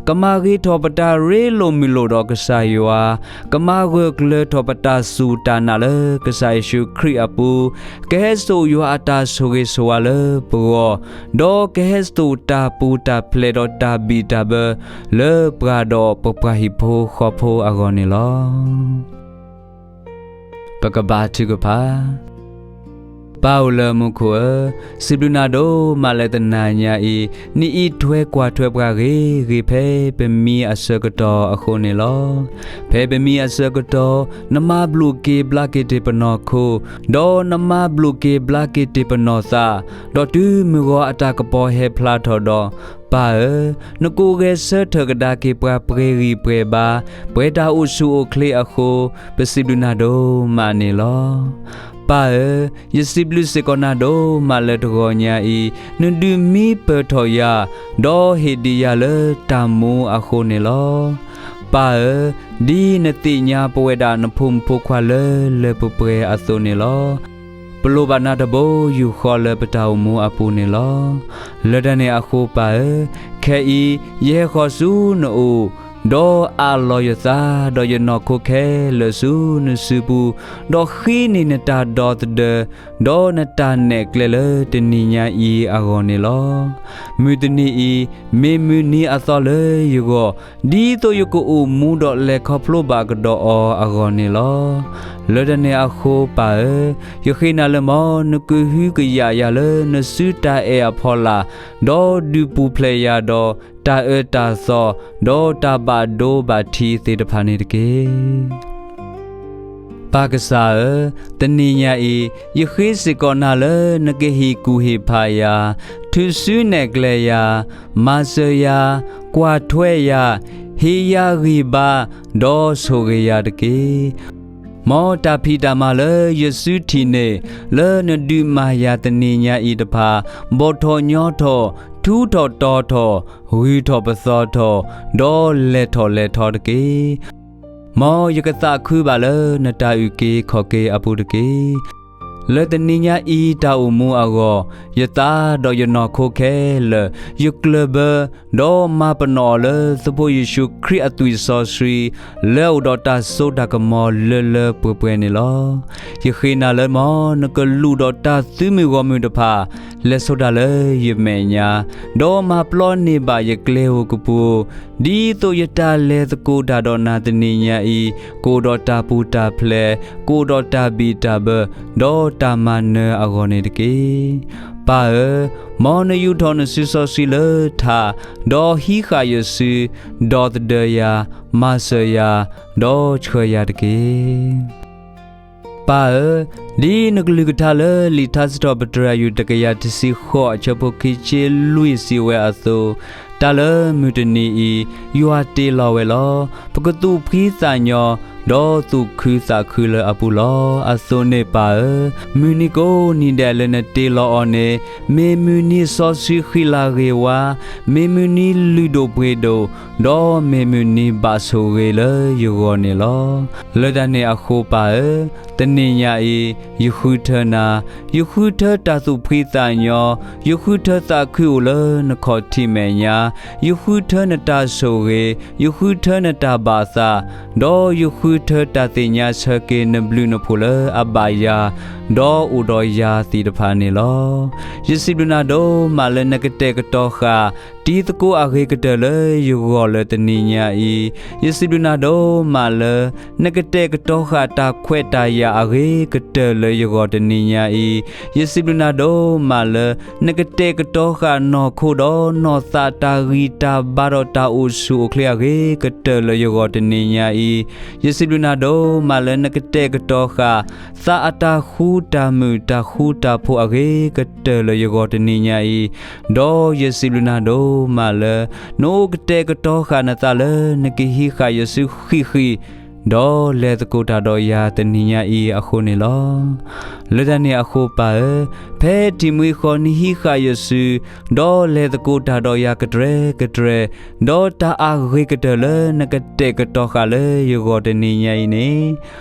ကမၤဂ့ၤထီၣ်ပတၢ်ရ့လိာ်မုာ်လိာ်ဒီးကစၢ်ယွၤ, ကမၤဂၢၢ်ကျၢၤထီၣ်ပတၢ်စူၢ်တၢ်နာ်လၢကစၢ်ယ့ၣ်ၡူးခရံာ်အပူၤ, ကဟဲစိာ်ယွၤအတၢ်ဆိၣ်ဂ့ၤဆိၣ်ဝါလၢပဂီၢ်, ဒီးကဟဲစိာ်တၢ်ပူၤတၢ်ဖျဲးဒီးတၢ်ဘံၣ်တၢ်ဘၢ လၢပှၤဒီးပပှၤဟံၣ်ဖိဃီဖိအဂီၢ်န့ၣ်လီၤ. ပကဘါထုကဖၣ်. ပၢ်အိၣ်လၢမူခိၣ်ဧၢ, စံးဘျုးနၤဒိၣ်မးလၢတနၤညါအံၤ, နအံးထွဲကွၢ်ထွဲပှၤဂ့ၤဂ့ၤဖဲပမံအဆၢကတီၢ်အဃိန့ၣ်လီၤ. ဖဲပမံအဆၢကတီၢ်, နမၤဘျုးက့ၤဘျါက့ၤတ့ၢ်ပနီၢ်ခိ, ဒီးနမၤဘျုးက့ၤဘျါက့ၤတ့ၢ်ပနီၢ်သး, ဒီးတုၤမုၢ်ဂီၤအတၢ်ကပီၤဟဲဖျါထီၣ်ဒီး, ပၢ်ဧၢ, နကိးဂဲၤဆၢထၢၣ်ကဒါက့ၤပှၤပှဲၤဂံၢ်ပှဲၤဘါ, ပှဲၤတၢ်အိၣ်ဆူၣ်အိၣ်ချ့အဃိ, ပစံးဘျုးနၤဒိၣ်မးန့ၣ်လီၤ. ပၢ်ဧၢ, ယစံးဘျုးစ့ၢ်ကီးနၤဒိၣ်မးလၢတဂီၤညါအံၤ, နဒုးမံပၢၢ်ထီၣ်ယၤ, ဒီးဟ့ၣ်ဒံးယၤလၢတၢ်မူအဃိန့ၣ်လီၤ. ပၢ်ဧၢ, ဒ်နသ့ၣ်ညါပဝဲဒၣ်နဖိမုၣ်ဖိခွါလၢလၢပှဲၤပှဲၤအသိးန့ၣ်လီၤ. ပလိၣ်ဘၣ်နၤတဘိယူၢ်ဃီလၢပတၢ်အိၣ်မူအပူၤန့ၣ်လီၤ. လၢတၢ်န့ၣ်အဃိပၢ်ဧၢ, ခဲအံၤ ယဟဲဃီၤဆူနအိၣ်, ဒီးအးလီၤယသးဒီးယနီၢ်ခိခဲလၢာ်ဆူနစုပူၤ, ဒီးဃ့န့ၢ်နတၢ်ဒီသဒၢ, ဒီးနတၢ်နဲၣ်ကျဲလၢတနံၤညါအံၤအဂီၢ်န့ၣ်လီၤ. မုၢ်တနံၤအံၤ မ့ၢ်မုၢ်နံၤအသီလၢယဂီၢ်, ဒ်သိးယကအိၣ်မူဒီးလဲၤခီဖျိဘၣ်ကဒီးအီၤအဂီၢ်န့ၣ်လီၤ. လၢတၢ်န့ၣ်အဃိပၢ်ဧၢ, ယဃ့နၤလၢမ်နကဟုကယာ်ယၤလၢနစုတၢ်အဲၣ်အဖီလာ်, ဒီးဒုးပူၤဖျဲးယၤဒီးတၢ်အၢတၢ်သီ, ဒီးတၢ်ဘၣ်ဒိဘၣ်ထံးသ့ၣ်တဖၣ်န့ၣ်တက့ၢ်. ပၢ်ကစၢ်ဧၢ, တနံၤညါအံၤ, ယဃ့စ့ၢ်ကီးနၤလၢနကဟ့ၣ်ကူၣ်ဟ့ၣ်ဖးယၤ, ထုးစုနဲၣ်ကျဲယၤ, မၤစၢၤယၤ, ကွၢ်ထွဲယၤ, ဟ့ၣ်ယၤဂံၢ်ဘါ, ဒီးဆိၣ်ဂ့ၤယၤတက့ၢ်. မ်တၢ်ဖံးတၢ်မၤလၢယစုထံၣ်န့ၣ်, လၢနဒုးမၤယၤတနံၤညါအံၤတဖၣ်, ဘီၣ်ထီၣ်ညီထီၣ်, ထူထီၣ်တီၤထီၣ်, ဂုၢ်ထီၣ်ပသီထီၣ်, ဒီးလဲၤထီၣ်လဲၤထီတက့ၢ်. မ်ယကသးခုဘၣ်လၢနတၢ်အုၣ်က့ၤခီၣ်က့ၤအပူၤတက့ၢ်. လၢတနံၤညါအံၤတၢ်အိၣ်မူအဂီၢ်, ယသးဒီးယနီၢ်ခိခဲလၢာ်, ယကျၢၢ်ဘၢ, ဒီးမၤပနီၣ်အီၤလၢသုးဖိယ့ၣ်ၡူးခရံာ်အသွံၣ်စီဆှံ, လၢအအိၣ်ဒီးတၢ်စိတၢ်ကမီၤလၢလၢပှဲၤပှဲၤန့ၣ်လီၤ. ယဃ့နၤလၢမ်နကလူးဒီးတၢ်သုးမုၢ်ဂီၢ်မုၢ်တဖၣ်, လဲၤဆိတၢ်လၢယမဲာ်ညါ, ဒီးမၤပျီန့ၢ်ဘၣ်ယကျဲဧိၤကပူၤ, ဒ်သိးယတၢ်လဲၤသကိးတၢ်ဒီးနၤတနံၤညါအံၤ, ကအိၣ်ဒီးတၢ်ပူၤတၢ်ဖျဲး, ကအိၣ်ဒီးတၢ်ဘံၣ်တၢ်ဘၢ, ဒီးတၢ်မၤနၢၤအဂီၢ်န့ၣ်တက့ၢ်. ပၢ်ဧၢ, မ်နယူာ်ထီၣ်နစုစီဆှံလၢထး, ဒီးဟံးဃာ်ယစု, ဒီးသဒၢယၤ, မၤစၢၤယၤ, ဒီးဆှၢယၤတက့ၢ်. ပၢ်ဧၢ, ဒ်နကလုၢ်ကထါလၢလံာ်ထါစံးထီၣ်ပတြၢၤအယူၢ်တကယၤတဆံဃိးအဆၢဖိခံဆံလွံၢ်စံးဝဲအသိး, တၢ်လၢမုၢ်တနံၤအံၤ, ယွၤတ့လီၤဝဲလီၤ. ပကသူၣ်ဖှံသးညီ, ဒီးသူၣ်ခုသးခုလၢအပူၤလီၤ. အသိးန့ၣ်ပၢ်ဧၢ, မုၢ်နံၤကိးနံၤဒဲးလၢနတ့လီၤအီၤန့ၣ်, မ့ၢ်မုၢ်နံၤစီဆှံဃံလၤဂ့ၤဝါ, မ့ၢ်မုၢ်နံၤလုၢ်ဒိၣ်ပှ့ၤဒိၣ်, ဒီးမ့ၢ်မုၢ်နံၤဘၣ်ဆိၣ်ဂ့ၤလၢယဂီၢ်န့ၣ်လီၤ. လၢတၢ်န့ၣ်အဃိပၢ်ဧၢ, တနံၤညါအံၤ, ယဃုထၢနၤ, ယဃုထၢတၢ်သူၣ်ဖှံသးညီ, ယဃုထၢသးခုအိၣ်လၢနခီၣ်ထံးမဲာ်ညါ, ယဃုထၢနတၢ်ဆိၣ်ဂ့ၤ, ယဃုထၢနတၢ်ဘၣ်သး, ဒီးယဃုထၢတၢ်သ့ၣ်ညါဆၢက့ၤနဘျုးနဖှိၣ်လၢအဘၣ်ယၤ, ဒီးအိၣ်ဒီးယၤသ့ၣ်တဖၣ်န့ၣ်လီၤ. ယစံးဘျုးနၤဒိၣ်မးလၢနကတဲာ်ကတီၤဃာ် တံၤသကိးအဂ့ၤကတၢၢ်လၢယဂီၢ်လၢတနံၤညါအံၤ, ယစံးဘျုးနၤဒိၣ်မးလၢ နကတဲာ်ကတီၤဃာ်တၢ်ခွဲးတၢ်ယာ်အဂ့ၤကတၢၢ်လၢယဂီၢ်တနံၤညါအံၤ, ယစံးဘျုးနၤဒိၣ်မးလၢ နကတဲာ်ကတီၤဃာ်နီၢ်ခိဒီးနီၢ်သးတၢ်ဂံၢ်တၢ်ဘါဒီးတၢ်အိၣ်ဆူၣ်အိၣ်ချ့အဂ့ၤကတၢၢ်လၢယဂီၢ်တနံၤညါအံၤ, ယစံးဘျုးနၤဒိၣ်မးလၢနကတဲာ်ကတီၤဃာ် သးအတၢ်ဃူတၢ်မုာ်တၢ်ဃူတၢ်ဖိးအဂ့ၤကတၢၢ်လၢယဂီၢ်တနံၤညါအံၤ, ဒီးယစံးဘျုးနၤဒိၣ်မးလၢ နအိၣ်ကတဲာ်ကတီၤဃာ်နသးလၢနကဟံးဃာ်ယစုဃံးဃံး, ဒီးလဲၤသကိးတၢ်ဒီးယၤတနံၤညါအံၤအဃိန့ၣ်လီၤ. လၢတၢ်န့ၣ်အဃိပၢ်ဧၢ, ဖဲတံၤမှံဃီနဟံးဃာ်ယစု, ဒီးလဲၤသကိးတၢ်ဒီးယၤကတြဲၤကတြဲၤ, ဒီးတၢ်အဂ့ၤကတၢၢ်လၢနကတဲာ်ကတီၤဃာ်လၢယဂီၢ်တနံၤညါအံၤန့ၣ်,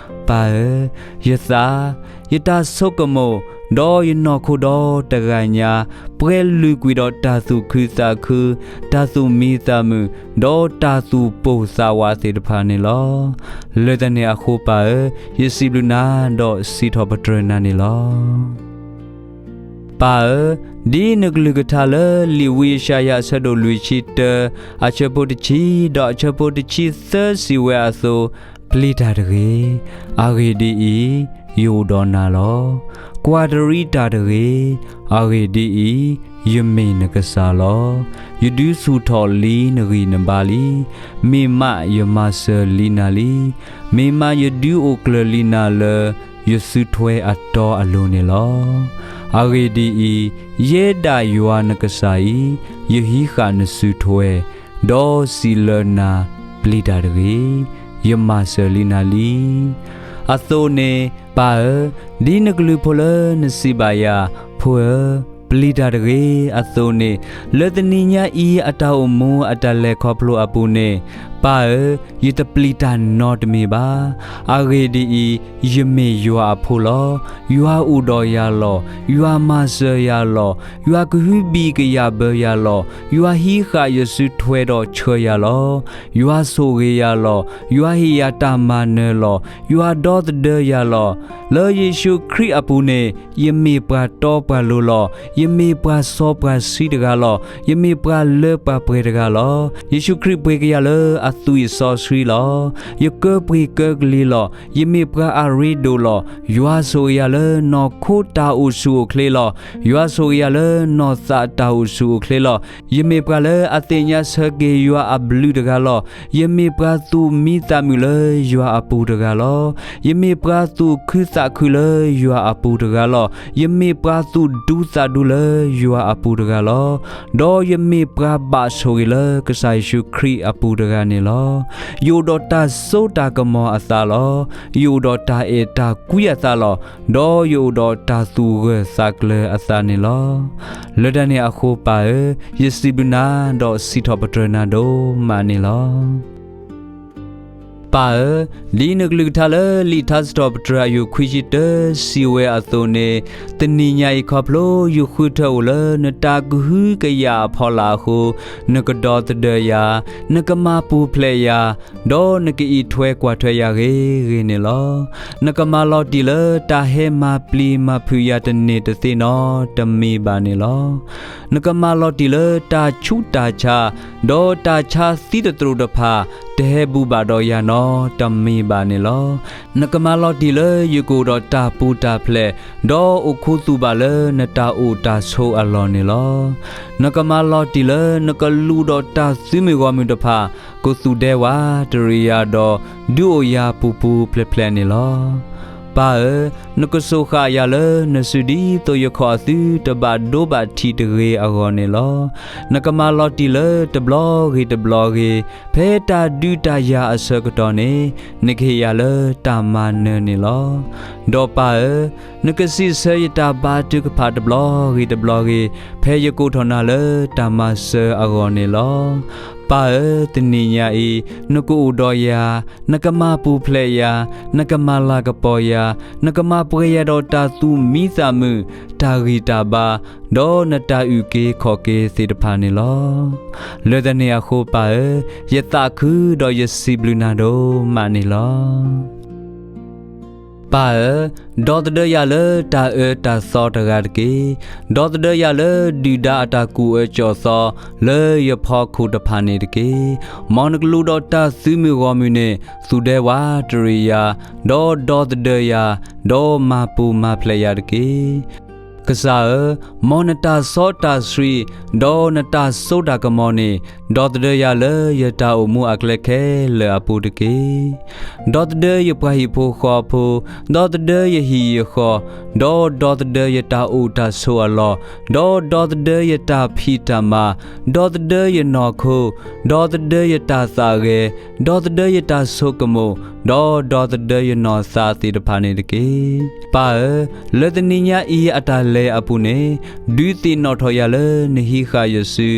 ပၢ်ဧၢ, ယသး, ယတၢ်ဆိကမိၣ်, ဒီးယနီၢ်ခိဒီတဂၤညါ, ပှဲၤလုာ်ကွံာ်ဒီးတၢ်သူၣ်ခုသးခု, တၢ်သူၣ်မံသးမုာ်, ဒီးတၢ်သူၣ်ပိၢ်သးဝးသ့ၣ်တဖၣ်န့ၣ်လီၤ. လၢတၢ်န့ၣ်အဃိပၢ်ဧၢ, ယစံးဘျုးနၤဒီးစံးထီၣ်ပတြၢၤနၤန့ၣ်လီၤ. ပၢ်ဧၢ, ဒ်နကလုၢ်ကထါလၢလံာ်ဝံယၡါယၤအဆၢဒိၣ်လွံၢ်ဆံတၢ, အဆၢဖိတဆံ, ဒီးအဆၢဖိတဆံသၢစံးဝဲအသိး, ပျံၤတၢ်တဂ့ၤ, အဂ့ၢ်ဒ်အံၤ, ယအိၣ်ဒီးနၤလီၤ. ကွၢ်တရံးတၢ်တဂ့ၤ, အဂ့ၢ်ဒ်အံၤ, ယမ့ၢ်နကစၢ်လီၤ. ယဒုးဆူၣ်ထီၣ်လံနဂံၢ်နဘါလံ. မ့ၢ်မးယမၤစၢၤလံနၤလံ. မ့ၢ်မးယဒုးအိၣ်ကျၢၤလံနၤလၢ ယစုထွဲအတီအလိၤန့ၣ်လီၤ. အဂ့ၢ်ဒ်အံၤ, ယဲဒၣ်ယွၤနကစၢ်အံၤ, ယဟံးဃာ်နစုထွဲ, ဒီးစံးလၢနၤ, ပျံၤတၢ်တဂ့ၤ, ယမၤစၢၤလံနၤလံ. အသိးန့ၣ်, ပၢ်ဧၢ, ဒ်နကလုၢ်ဖိလၢနစံးဘၣ်ယၤ, ဖိဧၢ, ပျံၤတၢ်တဂ့ၤအသိးန့ၣ်, လၢတနံၤညါအံၤအတၢ်အိၣ်မူအတၢ်လဲၤခီဖျိအပူၤန့ၣ်, ပၢ်ဧၢ, ယတပျံၤတၢ်နီတမံၤဘၣ်. အဂ့ၢ်ဒ်အံၤ, ယမ့ၢ်ယွၤအဖိလီၤ. ယွၤအိၣ်ဒီးယၤလီၤ. ယွၤမၤစၢၤယၤလီၤ. ယွၤကဟုဘံၣ်ကယာ်ဘၢယၤလီၤ. ယွၤဟံးဃာ်ယစုထွဲဒီးဆှၢယၤလီၤ. ယွၤဆိၣ်ဂ့ၤယၤလီၤ. ယွၤဟ့ၣ်ယၤတၢ်မၤနၢၤလီၤ. ယွၤဒီသဒၢယၤလီၤ. လၢယ့ၣ်ၡူးခရံာ်အပူၤန့ၣ်, ယမ့ၢ်ပှၤတီပှၤလိၤလီၤ. ယမ့ၢ်ပှၤစီပှၤဆှံတဂၤလီၤ. ယမ့ၢ်ပှၤလၢပှၤပှဲၤတဂၤလီၤ. ယ့ၣ်ၡူးခရံာ်ပှ့ၤကယၤလၢအသွံၣ်စီဆှံလီၤ. ယကၢပှ့ၤကၢကလံၤလီၤ. ယမ့ၢ်ပှၤအရ့ဒိၣ်လီၤ. ယွၤဆိၣ်ဂ့ၤယၤလၢနီၢ်ခိတၢ်အိၣ်ဆူၣ်အိၣ်ချ့လီၤ. ယွၤဆိၣ်ဂ့ၤယၤလၢနီၢ်သးတၢ်အိၣ်ဆူၣ်အိၣ်ချ့လီၤ. ယမ့ၢ်ပှၤလၢအသ့ၣ်ညါဆၢက့ၤယွၤအဘျုးတဂၤလီၤ. ယမ့ၢ်ပှၤသူၣ်မံသးမုာ်လၢယွၤအပူၤတဂၤလီၤ. ယမ့ၢ်ပှၤသူၣ်ခုသးခုလၢယွၤအပူၤတဂၤလီၤ. ယမ့ၢ်ပှၤသူၣ်ဒူသးဒူလၢယွၤအပူၤတဂၤလီၤ. ဒီးယမ့ၢ်ပှၤဘၣ်ဆိၣ်ဂ့ၤလၢကစၢ်ယ့ၣ်ၡူးခရံာ်အပူၤတဂၤန့ၣ်လီၤ. ယအိၣ်ဒီးတၢ်စိတၢ်ကမီၤအသးလီၤ. ယအိၣ်ဒီးတၢ်အဲၣ်တၢ်ကွံအသးလီၤ. ဒီးယအိၣ်ဒီးတၢ်သူၣ်ဂၢၢ်သးကျၢၤအသးန့ၣ်လီၤ. လၢတၢ်န့ၣ်အဃိပၢ်ဧၢ, ယစံးဘျုးနၤဒီးစံးထီၣ်ပတြၢၤနၤဒိၣ်မးန့ၣ်လီၤ. ပၢ်ဧၢ, ဒ်နကလုၢ်ကထါလၢလံာ်ထါစံးထီၣ်ပတြၢၤအယုၢ်ခွံဆံတၢစံးဝဲအသိးန့ၣ်, တနံၤညါအံၤခီဖျိယဃုထၢအိၣ်လၢနတၢ်ကဟုကယာ်အဖီလာ်အဃိ, နကဒီသဒၢယၤ, နကမၤပူၤဖျဲးယၤ, ဒီးနကအံးထွဲကွၢ်ထွဲယၤဂ့ၤဂ့ၤန့ၣ်လီၤ. နကမၤလီၤတံၢ်လၢတၢ်ဟဲမၤပျံၤမၤဖုးယၤတန့ၢ်တသ့နီတမံၤဘၣ်န့ၣ်လီၤ. နကမၤလီၤတံၢ်လၢတၢ်ဆူးတၢ်ဆါ, ဒီးတၢ်ဆါသံတတြိာ်တဖၣ် တဟဲဘူးဘၣ်ဒီးယၤနီတမံၤဘၣ်န့ၣ်လီၤ. နကမၤလီၤတံၢ်လၢယကအိၣ်ဒီးတၢ်ပူၤတၢ်ဖျဲး, ဒီးအိၣ်ခူသူၣ်ဘၣ်လၢနတၢ်အိၣ်တၢ်ဆိးအလီၢ်န့ၣ်လီၤ. နကမၤလီၤတံၢ်လၢနကလူးဒီးတၢ်သုးမုၢ်ဂီၢ်မုၢ်တဖၣ်, ကသူၣ်ဒဲဝးတရံးယၤဒီး ဒုးအိၣ်ယၤပူၤပူၤဖျဲးဖျဲးန့ၣ်လီၤ. ပၢ်ဧၢ, နကစိာ်ဃာ်ယၤလၢနစုဒ်သိးယခီၣ်အသုတဘၣ်ဒိဘၣ်ထံးတဂ့ၤအဂီၢ်န့ၣ်လီၤ. နကမၤလီၤတံၢ်လၢတဘျီဂ့ၤတဘျီဂ့ၤ, ဖဲတၢ်ဒုးတၢ်ယၤအဆၢကတီၢ်န့ၣ်, နကဟ့ၣ်ယၤလၢတၢ်မၤနၢၤန့ၣ်လီၤ. ဒီးပၢ်ဧၢ, နကစံးဆၢယတၢ်ဘါထုကဖၣ်တဘျီဂ့ၤတဘျီဂ့ၤ, ဖဲယကိးထီၣ်နၤလၢတၢ်မၤစၢၤအဂီၢ်န့ၣ်လီၤ. ပၢ်ဧၢ, တနံၤညါအံၤ, နကအိၣ်ဒီးယၤ, နကမၤပူၤဖျဲးယၤ, နကမၤလၤကပီၤယၤ, နကမၤပှဲၤယၤဒီးတၢ်သူၣ်မံသးမုာ်, တၢ်ဂံၢ်တၢ်ဘါ, ဒီးနတၢ်အုၣ်က့ၤခီၣ်က့ၤသ့ၣ်တဖၣ်န့ၣ်လီၤ. လၢတၢ်န့ၣ်အဃိပၢ်ဧၢ, ယသးခုဒီးယစံးဘျုးနၤဒိၣ်မးန့ၣ်လီၤ. ပၢ်ဧၢ, ဒီသဒၢယၤလၢတၢ်အၢတၢ်သီတဂၤတက့ၢ်. ဒီသဒၢယၤလၢဒုၣ်ဒါအတၢ်ကူၣ်အၢကၠီၣ်သီလၢယဖီခိၣ်တဖၣ်န့ၣ်တက့ၢ်. မ်နကလူးဒီးတၢ်သုးမုၢ်ဂီၢ်မုၢ်န့ၣ် သူၣ်ဒဲဝးတရံးယၤ, ဒီးဒီသဒၢယၤ, ဒီးမၤပူၤမၤဖျဲးယၤတက့ၢ်. ကစၢ်ဧၢ, မ်နတၢ်စီတၢ်ဆှံ, ဒီးနတၢ်စိတၢ်ကမီၤန့ၣ်, ဒီသဒၢယၤလၢယတၢ်အိၣ်မူအကျဲခဲလၢာ်အပူၤတက့ၢ်. ဒီသဒၢယပှၤဟံၣ်ဖိဃီဖိ, ဒီသဒၢယဟံၣ်ယဃီ, ဒီးဒီသဒၢယတၢ်အိၣ်တၢ်ဆိးအလီၢ်, ဒီးဒီသဒၢယတၢ်ဖံးတၢ်မၤ, ဒီသဒၢယနီၢ်ခိ, ဒီသဒၢယတၢ်သးဂဲၤ, ဒီသဒၢယတၢ်ဆိကမိၣ်, ဒီးဒီသဒၢယနီၢ်သးသ့ၣ်တဖၣ်န့ၣ်တက့ၢ်. ပၢ်ဧၢ, လၢတနံၤညါအံၤအတၢ်လဲၤအပူၤန့ၣ်, ဒုးသ့ၣ်နီၣ်ထီၣ်ယၤလၢနဟံးဃာ်ယစု,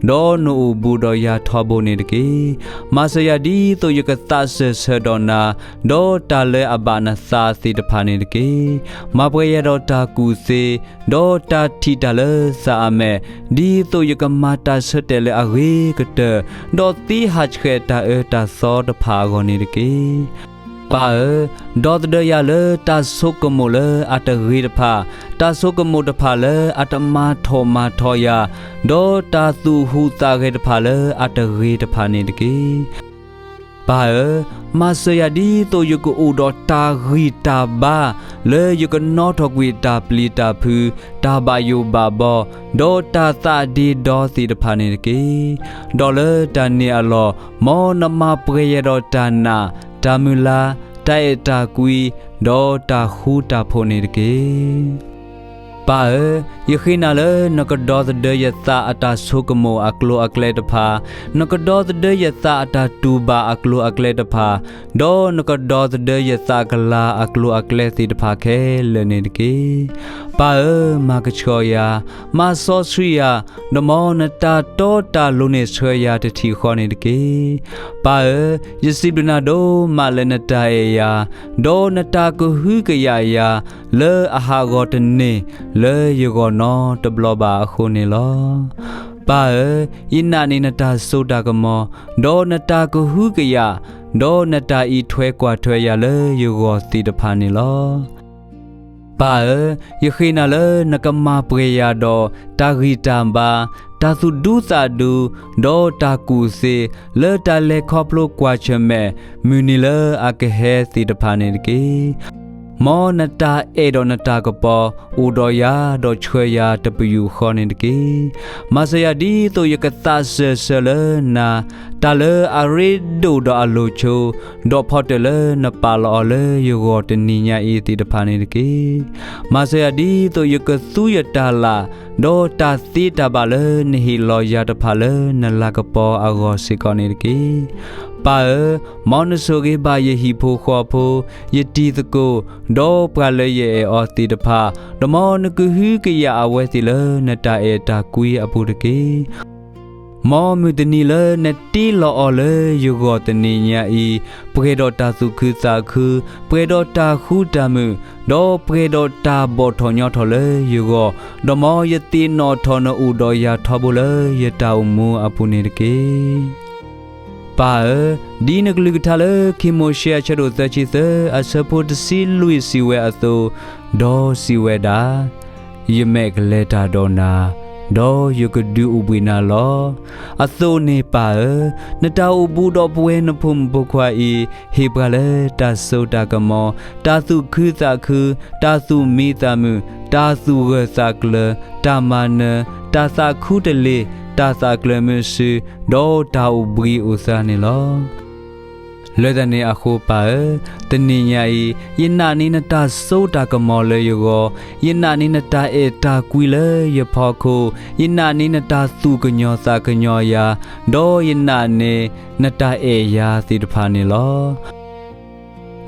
ဒီးနအိၣ်ဘူးဒီးယၤထီဘိန့ၣ်တက့ၢ်. မၤစၢၤယၤဒ်သိးယကသးစၢၢ်ဆၢဒီးနၤ, ဒီးတၢ်လၢအဘၣ်နသးသ့ၣ်တဖၣ်န့ၣ်တက့ၢ်. မၤပှဲၤယၤဒီးတၢ်ကူၣ်သ့, ဒီးတၢ်ထံၣ်တၢ်လၢသးအမဲာ်, ဒ်သိးယကမၤတၢ်ဆၢတဲာ်လၢအဂ့ၤကတၢၢ်, ဒီးသ့ဟးဆှဲးတၢ်အၢတၢ်သီတဖၣ်အဂီၢ်န့ၣ်တက့ၢ်. ပၢ်ဧၢ, ဒီသဒၢယၤလၢတၢ်ဆိကမိၣ်လၢအတဂ့ၤတဖၣ်, တၢ်ဆိကမိၣ်တဖၣ်လၢအတမၤထီၣ်မၤထီယၤ, ဒီးတၢ်သူၣ်ဟူးသးဂဲၤတဖၣ်လၢအတဂ့ၤတဖၣ်န့ၣ်တက့ၢ်. ပၢ်ဧၢ, မၤစၢၤယၤဒ်သိးယကအိၣ်ဒီးတၢ်ဂံၢ်တၢ်ဘါ, လၢယကနီထီၣ်ကွံာ်တၢ်ပျံၤတၢ်ဖုး, တၢ်ဘၣ်ယိၣ်ဘၣ်ဘီ, ဒီးတၢ်သးဒ့ဒီသ့ၣ်တဖၣ်န့ၣ်တက့ၢ်. ဒီးလၢတၢ်န့ၣ်အလီၢ်, မ်နမၤပှဲၤယၤဒီးတၢ်နာ်, တၢ်မုၢ်လၢ်, တၢ်အဲၣ်တၢ်ကွံ, ဒီးတၢ်ဃူတၢ်ဖိးန့ၣ်တက့ၢ်. ပၢ်ဧၢ, ယဃ့နၤလၢနကဒီသဒၢယသးအတၢ်ဆိကမိၣ်အကျိၤအကျဲတဖၣ်, နကဒီသဒၢယသးအတၢ်တူၢ်ဘၣ်အကျိၤအကျဲတဖၣ်, ဒီးနကဒီသဒၢယသးကလၤအကျိၤအကျဲသ့ၣ်တဖၣ်ခဲလၢာ်န့ၣ်တက့ၢ်. ပၢ်ဧၢ, မၤကဆှီယၤ, မၤစီဆှံယၤ, ဒီးမ်နတၢ်တီတၢ်လိၤန့ၣ်ဆှၢယၤတထံၣ်ဃီန့ၣ်တက့ၢ်. ပၢ်ဧၢ, ယစံးဘျုးနၤဒိၣ်မးလၢနတၢ်အဲၣ်ယၤ, ဒီးနတၢ်ကဟုကယာ်ယၤ, လၢအဟးဂီၤတန့ၢ်လၢယဂီၢ်နီတဘျီဘၣ်အဃိန့ၣ်လီၤ. ပၢ်ဧၢ, ယနာ်န့ၢ်နတၢ်စိတၢ်ကမီၤ, ဒီးနတၢ်ကဟုကယာ်, ဒီးနတၢ်အံးထွဲကွၢ်ထွဲယၤလၢယဂီၢ်သ့ၣ်တဖၣ်န့ၣ်လီၤ. ပၢ်ဧၢ, ယဃ့နၤလၢနကမၤပှဲၤယၤဒီးတၢ်ဂံၢ်တၢ်ဘါ, တၢ်သူၣ်ဒူသးဒူ, ဒီးတၢ်ကူၣ်သ့, လၢတၢ်လဲၤခီဖျိကွၢ်ဆၢၣ်မဲာ် မုၢ်နံၤလၢအကဟဲသ့ၣ်တဖၣ်န့ၣ်တက့ၢ်. မ်နတၢ်အဲၣ်ဒီးနတၢ်ကပီၤ အိၣ်ဒီးယၤဒီးဆှၢယၤတပယူာ်ဃီန့ၣ်တက့ၢ်. မၤစၢၤယၤဒ်သိးယကသးစၢၢ်ဆၢလၢနၤ, တၢ်လၢအရ့ဒိၣ်ဒီးအလိၤဆိ, ဒီးဖီတၢၣ်လၢနပာ်လီၤအီၤလၢယဂီၢ်တနံၤညါအံၤသ့ၣ်တဖၣ်န့ၣ်တက့ၢ်. မၤစၢၤယၤဒ်သိးယကသူယတၢ်လၢ်, ဒီးတၢ်သ့တၢ်ဘၣ်လၢနဟ့ၣ်လီၤယၤတဖၣ်လၢနလၤကပီၤအဂီၢ်စ့ၢ်ကီးန့ၣ်တက့ၢ်. ပၢ်ဧၢ, မ်နဆိၣ်ဂ့ၤဘၣ်ယဟံၣ်ဖိဃီဖိ, ယတံၤသကိး, ဒီးပှၤလၢယအဲၣ်အီၤသ့ၣ်တဖၣ်, ဒီးမ်နကဟုကယာ်အဝဲသ့ၣ်လၢနတၢ်အဲၣ်တၢ်ကွံအပူၤတက့ၢ်. မ်မုၢ်တနံၤလၢနတ့လီၤအီၤလၢယဂီၢ်တနံၤညါအံၤ, ပှဲၤဒီးတၢ်သူၣ်ခုသးခု, ပှဲၤဒီးတၢ်ဃူတၢ်မုာ်, ဒီးပှဲၤဒီးတၢ်ဘီၣ်ထီၣ်ညီထီၣ်လၢယဂီၢ်, ဒီးမ်ယသ့ၣ်နီၣ်ထီၣ်နအိၣ်ဒီးယၤထီဘိလၢယတၢ်အိၣ်မူအပူၤန့ၣ်တက့ၢ်. ပၢ်ဧၢ, ဒ်နကလုၢ်ကထါလၢခံမိၤၡ့အဆၢဒိၣ်သၢဆံသၢ အဆၢဖိတဆံလွံၢ်စံးဝဲအသိး, ဒီးစံးဝဲဒၣ်, ယမဲာ်ကလဲၤတၢ်ဒီးနၤ, ဒီးယကဒုးအိၣ်ဘှံးနၤလီၤ. အသိးန့ၣ်ပၢ်ဧၢ, နတၢ်အိၣ်ဘူးဒီးပဝဲနဖိမုၣ်ဖိခွါအံၤ, ဟ့ၣ်ပှၤလၢတၢ်စိတၢ်ကမီၤ, တၢ်သူၣ်ခုသးခု, တၢ်သူၣ်မံသးမုာ်, တၢ်သူၣ်ဂၢၢ်သးကျၢၤ, တၢ်မၤနၢၤ, တၢ်သးခူတလ့ၢ်, တၢ်သးကျၢၤမုာ်စု, ဒီးတၢ်အိၣ်ဘှံးအိၣ်သါန့ၣ်လီၤ. လၢတၢ်န့ၣ်အဃိပၢ်ဧၢ, တနံၤညါအံၤ, ယနာ်န့ၢ်နတၢ်စိတၢ်ကမီၤလၢယဂီၢ်, ယနာ်န့ၢ်နတၢ်အဲၣ်တၢ်ကွံလၢယဖီခိၣ်, ယနာ်န့ၢ်နတၢ်သူၣ်ကညီၤသးကညီၤယၤ, ဒီးယနာ်န့ၢ်နတၢ်အဲၣ်ယၤသ့ၣ်တဖၣ်န့ၣ်လီၤ.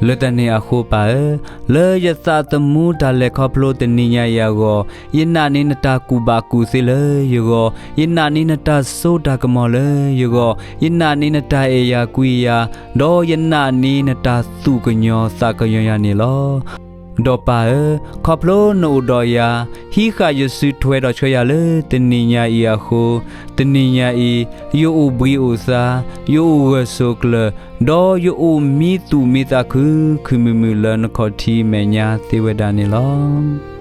လၢတၢ်န့ၣ်အဃိပၢ်ဧၢ, လၢယသးသမူတၢ်လဲၤခီဖျိတနံၤညါအံၤအဂီၢ်, ယနာ်န့ၢ်နတၢ်ကူၣ်ဘၣ်ကူၣ်သ့လၢယဂီၢ်, ယနာ်န့ၢ်နတၢ်စိတၢ်ကမီၤလၢယဂီၢ်, ယနာ်န့ၢ်နတၢ်အဲၣ်ယၤကွံယၤ, ဒီးယနာ်န့ၢ်နတၢ်သူၣ်ကညီၤသးကညီၤယၤန့ၣ်လီၤ. ဒီးပၢ်ဧၢ, ခီဖျိနအိၣ်ဒီးယၤ, ဟံးဃာ်ယစုထွဲဒီးဆှၢယၤလၢတနံၤညါအံၤအဃိ, တနံၤညါအံၤ, ယအိၣ်ဘှံးအိၣ်သါ, ယအိၣ်ဂၢၢ်ဆိးကျၢၤ, ဒီးယအိၣ်မံသူၣ်မံသးခုၣ်ခုၣ်မုာ်မုာ်လၢနခီၣ်ထံးမဲာ်ညါသ့ဝဲဒၣ်န့ၣ်လီၤ.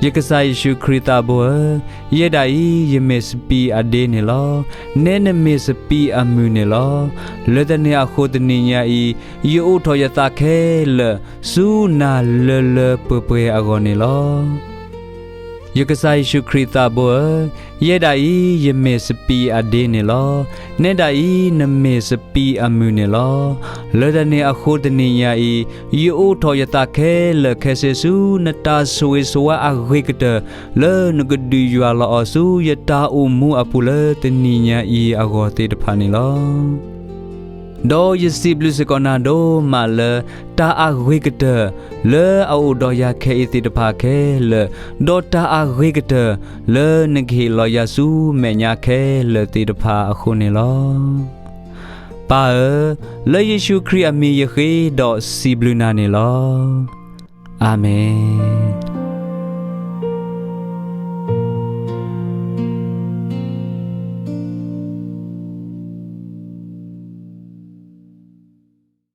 ယကစၢ်ယ့ၣ်ၡူးခရံာ်သးဘိဧၢ, ယဲဒၣ်အံၤယမ့ၢ်စပံးအဒ့န့ၣ်လီၤ. နဲနမ့ၢ်စပံးအမုၢ်န့ၣ်လီၤ. လၢတၢ်န့ၣ်အဃိတနံၤညါအံၤ, ယအိးထီၣ်ယသးခဲလၢာ်ဆူနၤလၢလၢပှဲၤပှဲၤအဂီၢ်န့ၣ်လီၤ. ယကစၢ်ယ့ၣ်ၡူးခရံာ်သးဘိဧၢ, ယဲဒၣ်အံၤယမ့ၢ်စပံးအဒ့န့ၣ်လီၤ. နဲဒၣ်အံၤနမ့ၢ်စပံးအမုၢ်န့ၣ်လီၤ. လၢတၢ်န့ၣ်အဃိတနံၤညါအံၤ, ယအိးထီၣ်ယသးခဲလၢာ်ခဲဆ့ဆူနတၢ်ဆိၣ်ဂ့ၤဆိၣ်ဝါအဂ့ၤကတၢၢ်, လၢနကဒုးယွၤလီၤအီၤဆူယတၢ်အိၣ်မူအပူၤလၢတနံၤညါအံၤအဂီၢ်သ့ၣ်တဖၣ်န့ၣ်လီၤ. ဒီးယစံးဘျုးစ့ၢ်ကီးနၤဒိၣ်မးလၢ တၢ်အဂ့ၤကတၢၢ်လၢအအိၣ်ဒီးယၤခဲအံၤသ့ၣ်တဖၣ်ခဲလၢာ်, ဒီးတၢ်အဂ့ၤကတၢၢ်လၢနကဟ့ၣ်လီၤယၤဆူမဲာ်ညါခဲလၢာ်သ့ၣ်တဖၣ်အဃိန့ၣ်လီၤ. ပၢ်ဧၢ, လၢယ့ၣ်ၡူးခရံာ်အမံၤယဃ့ဒီးစံးဘျုးနၤန့ၣ်လီၤ. အၤမ့ၣ်.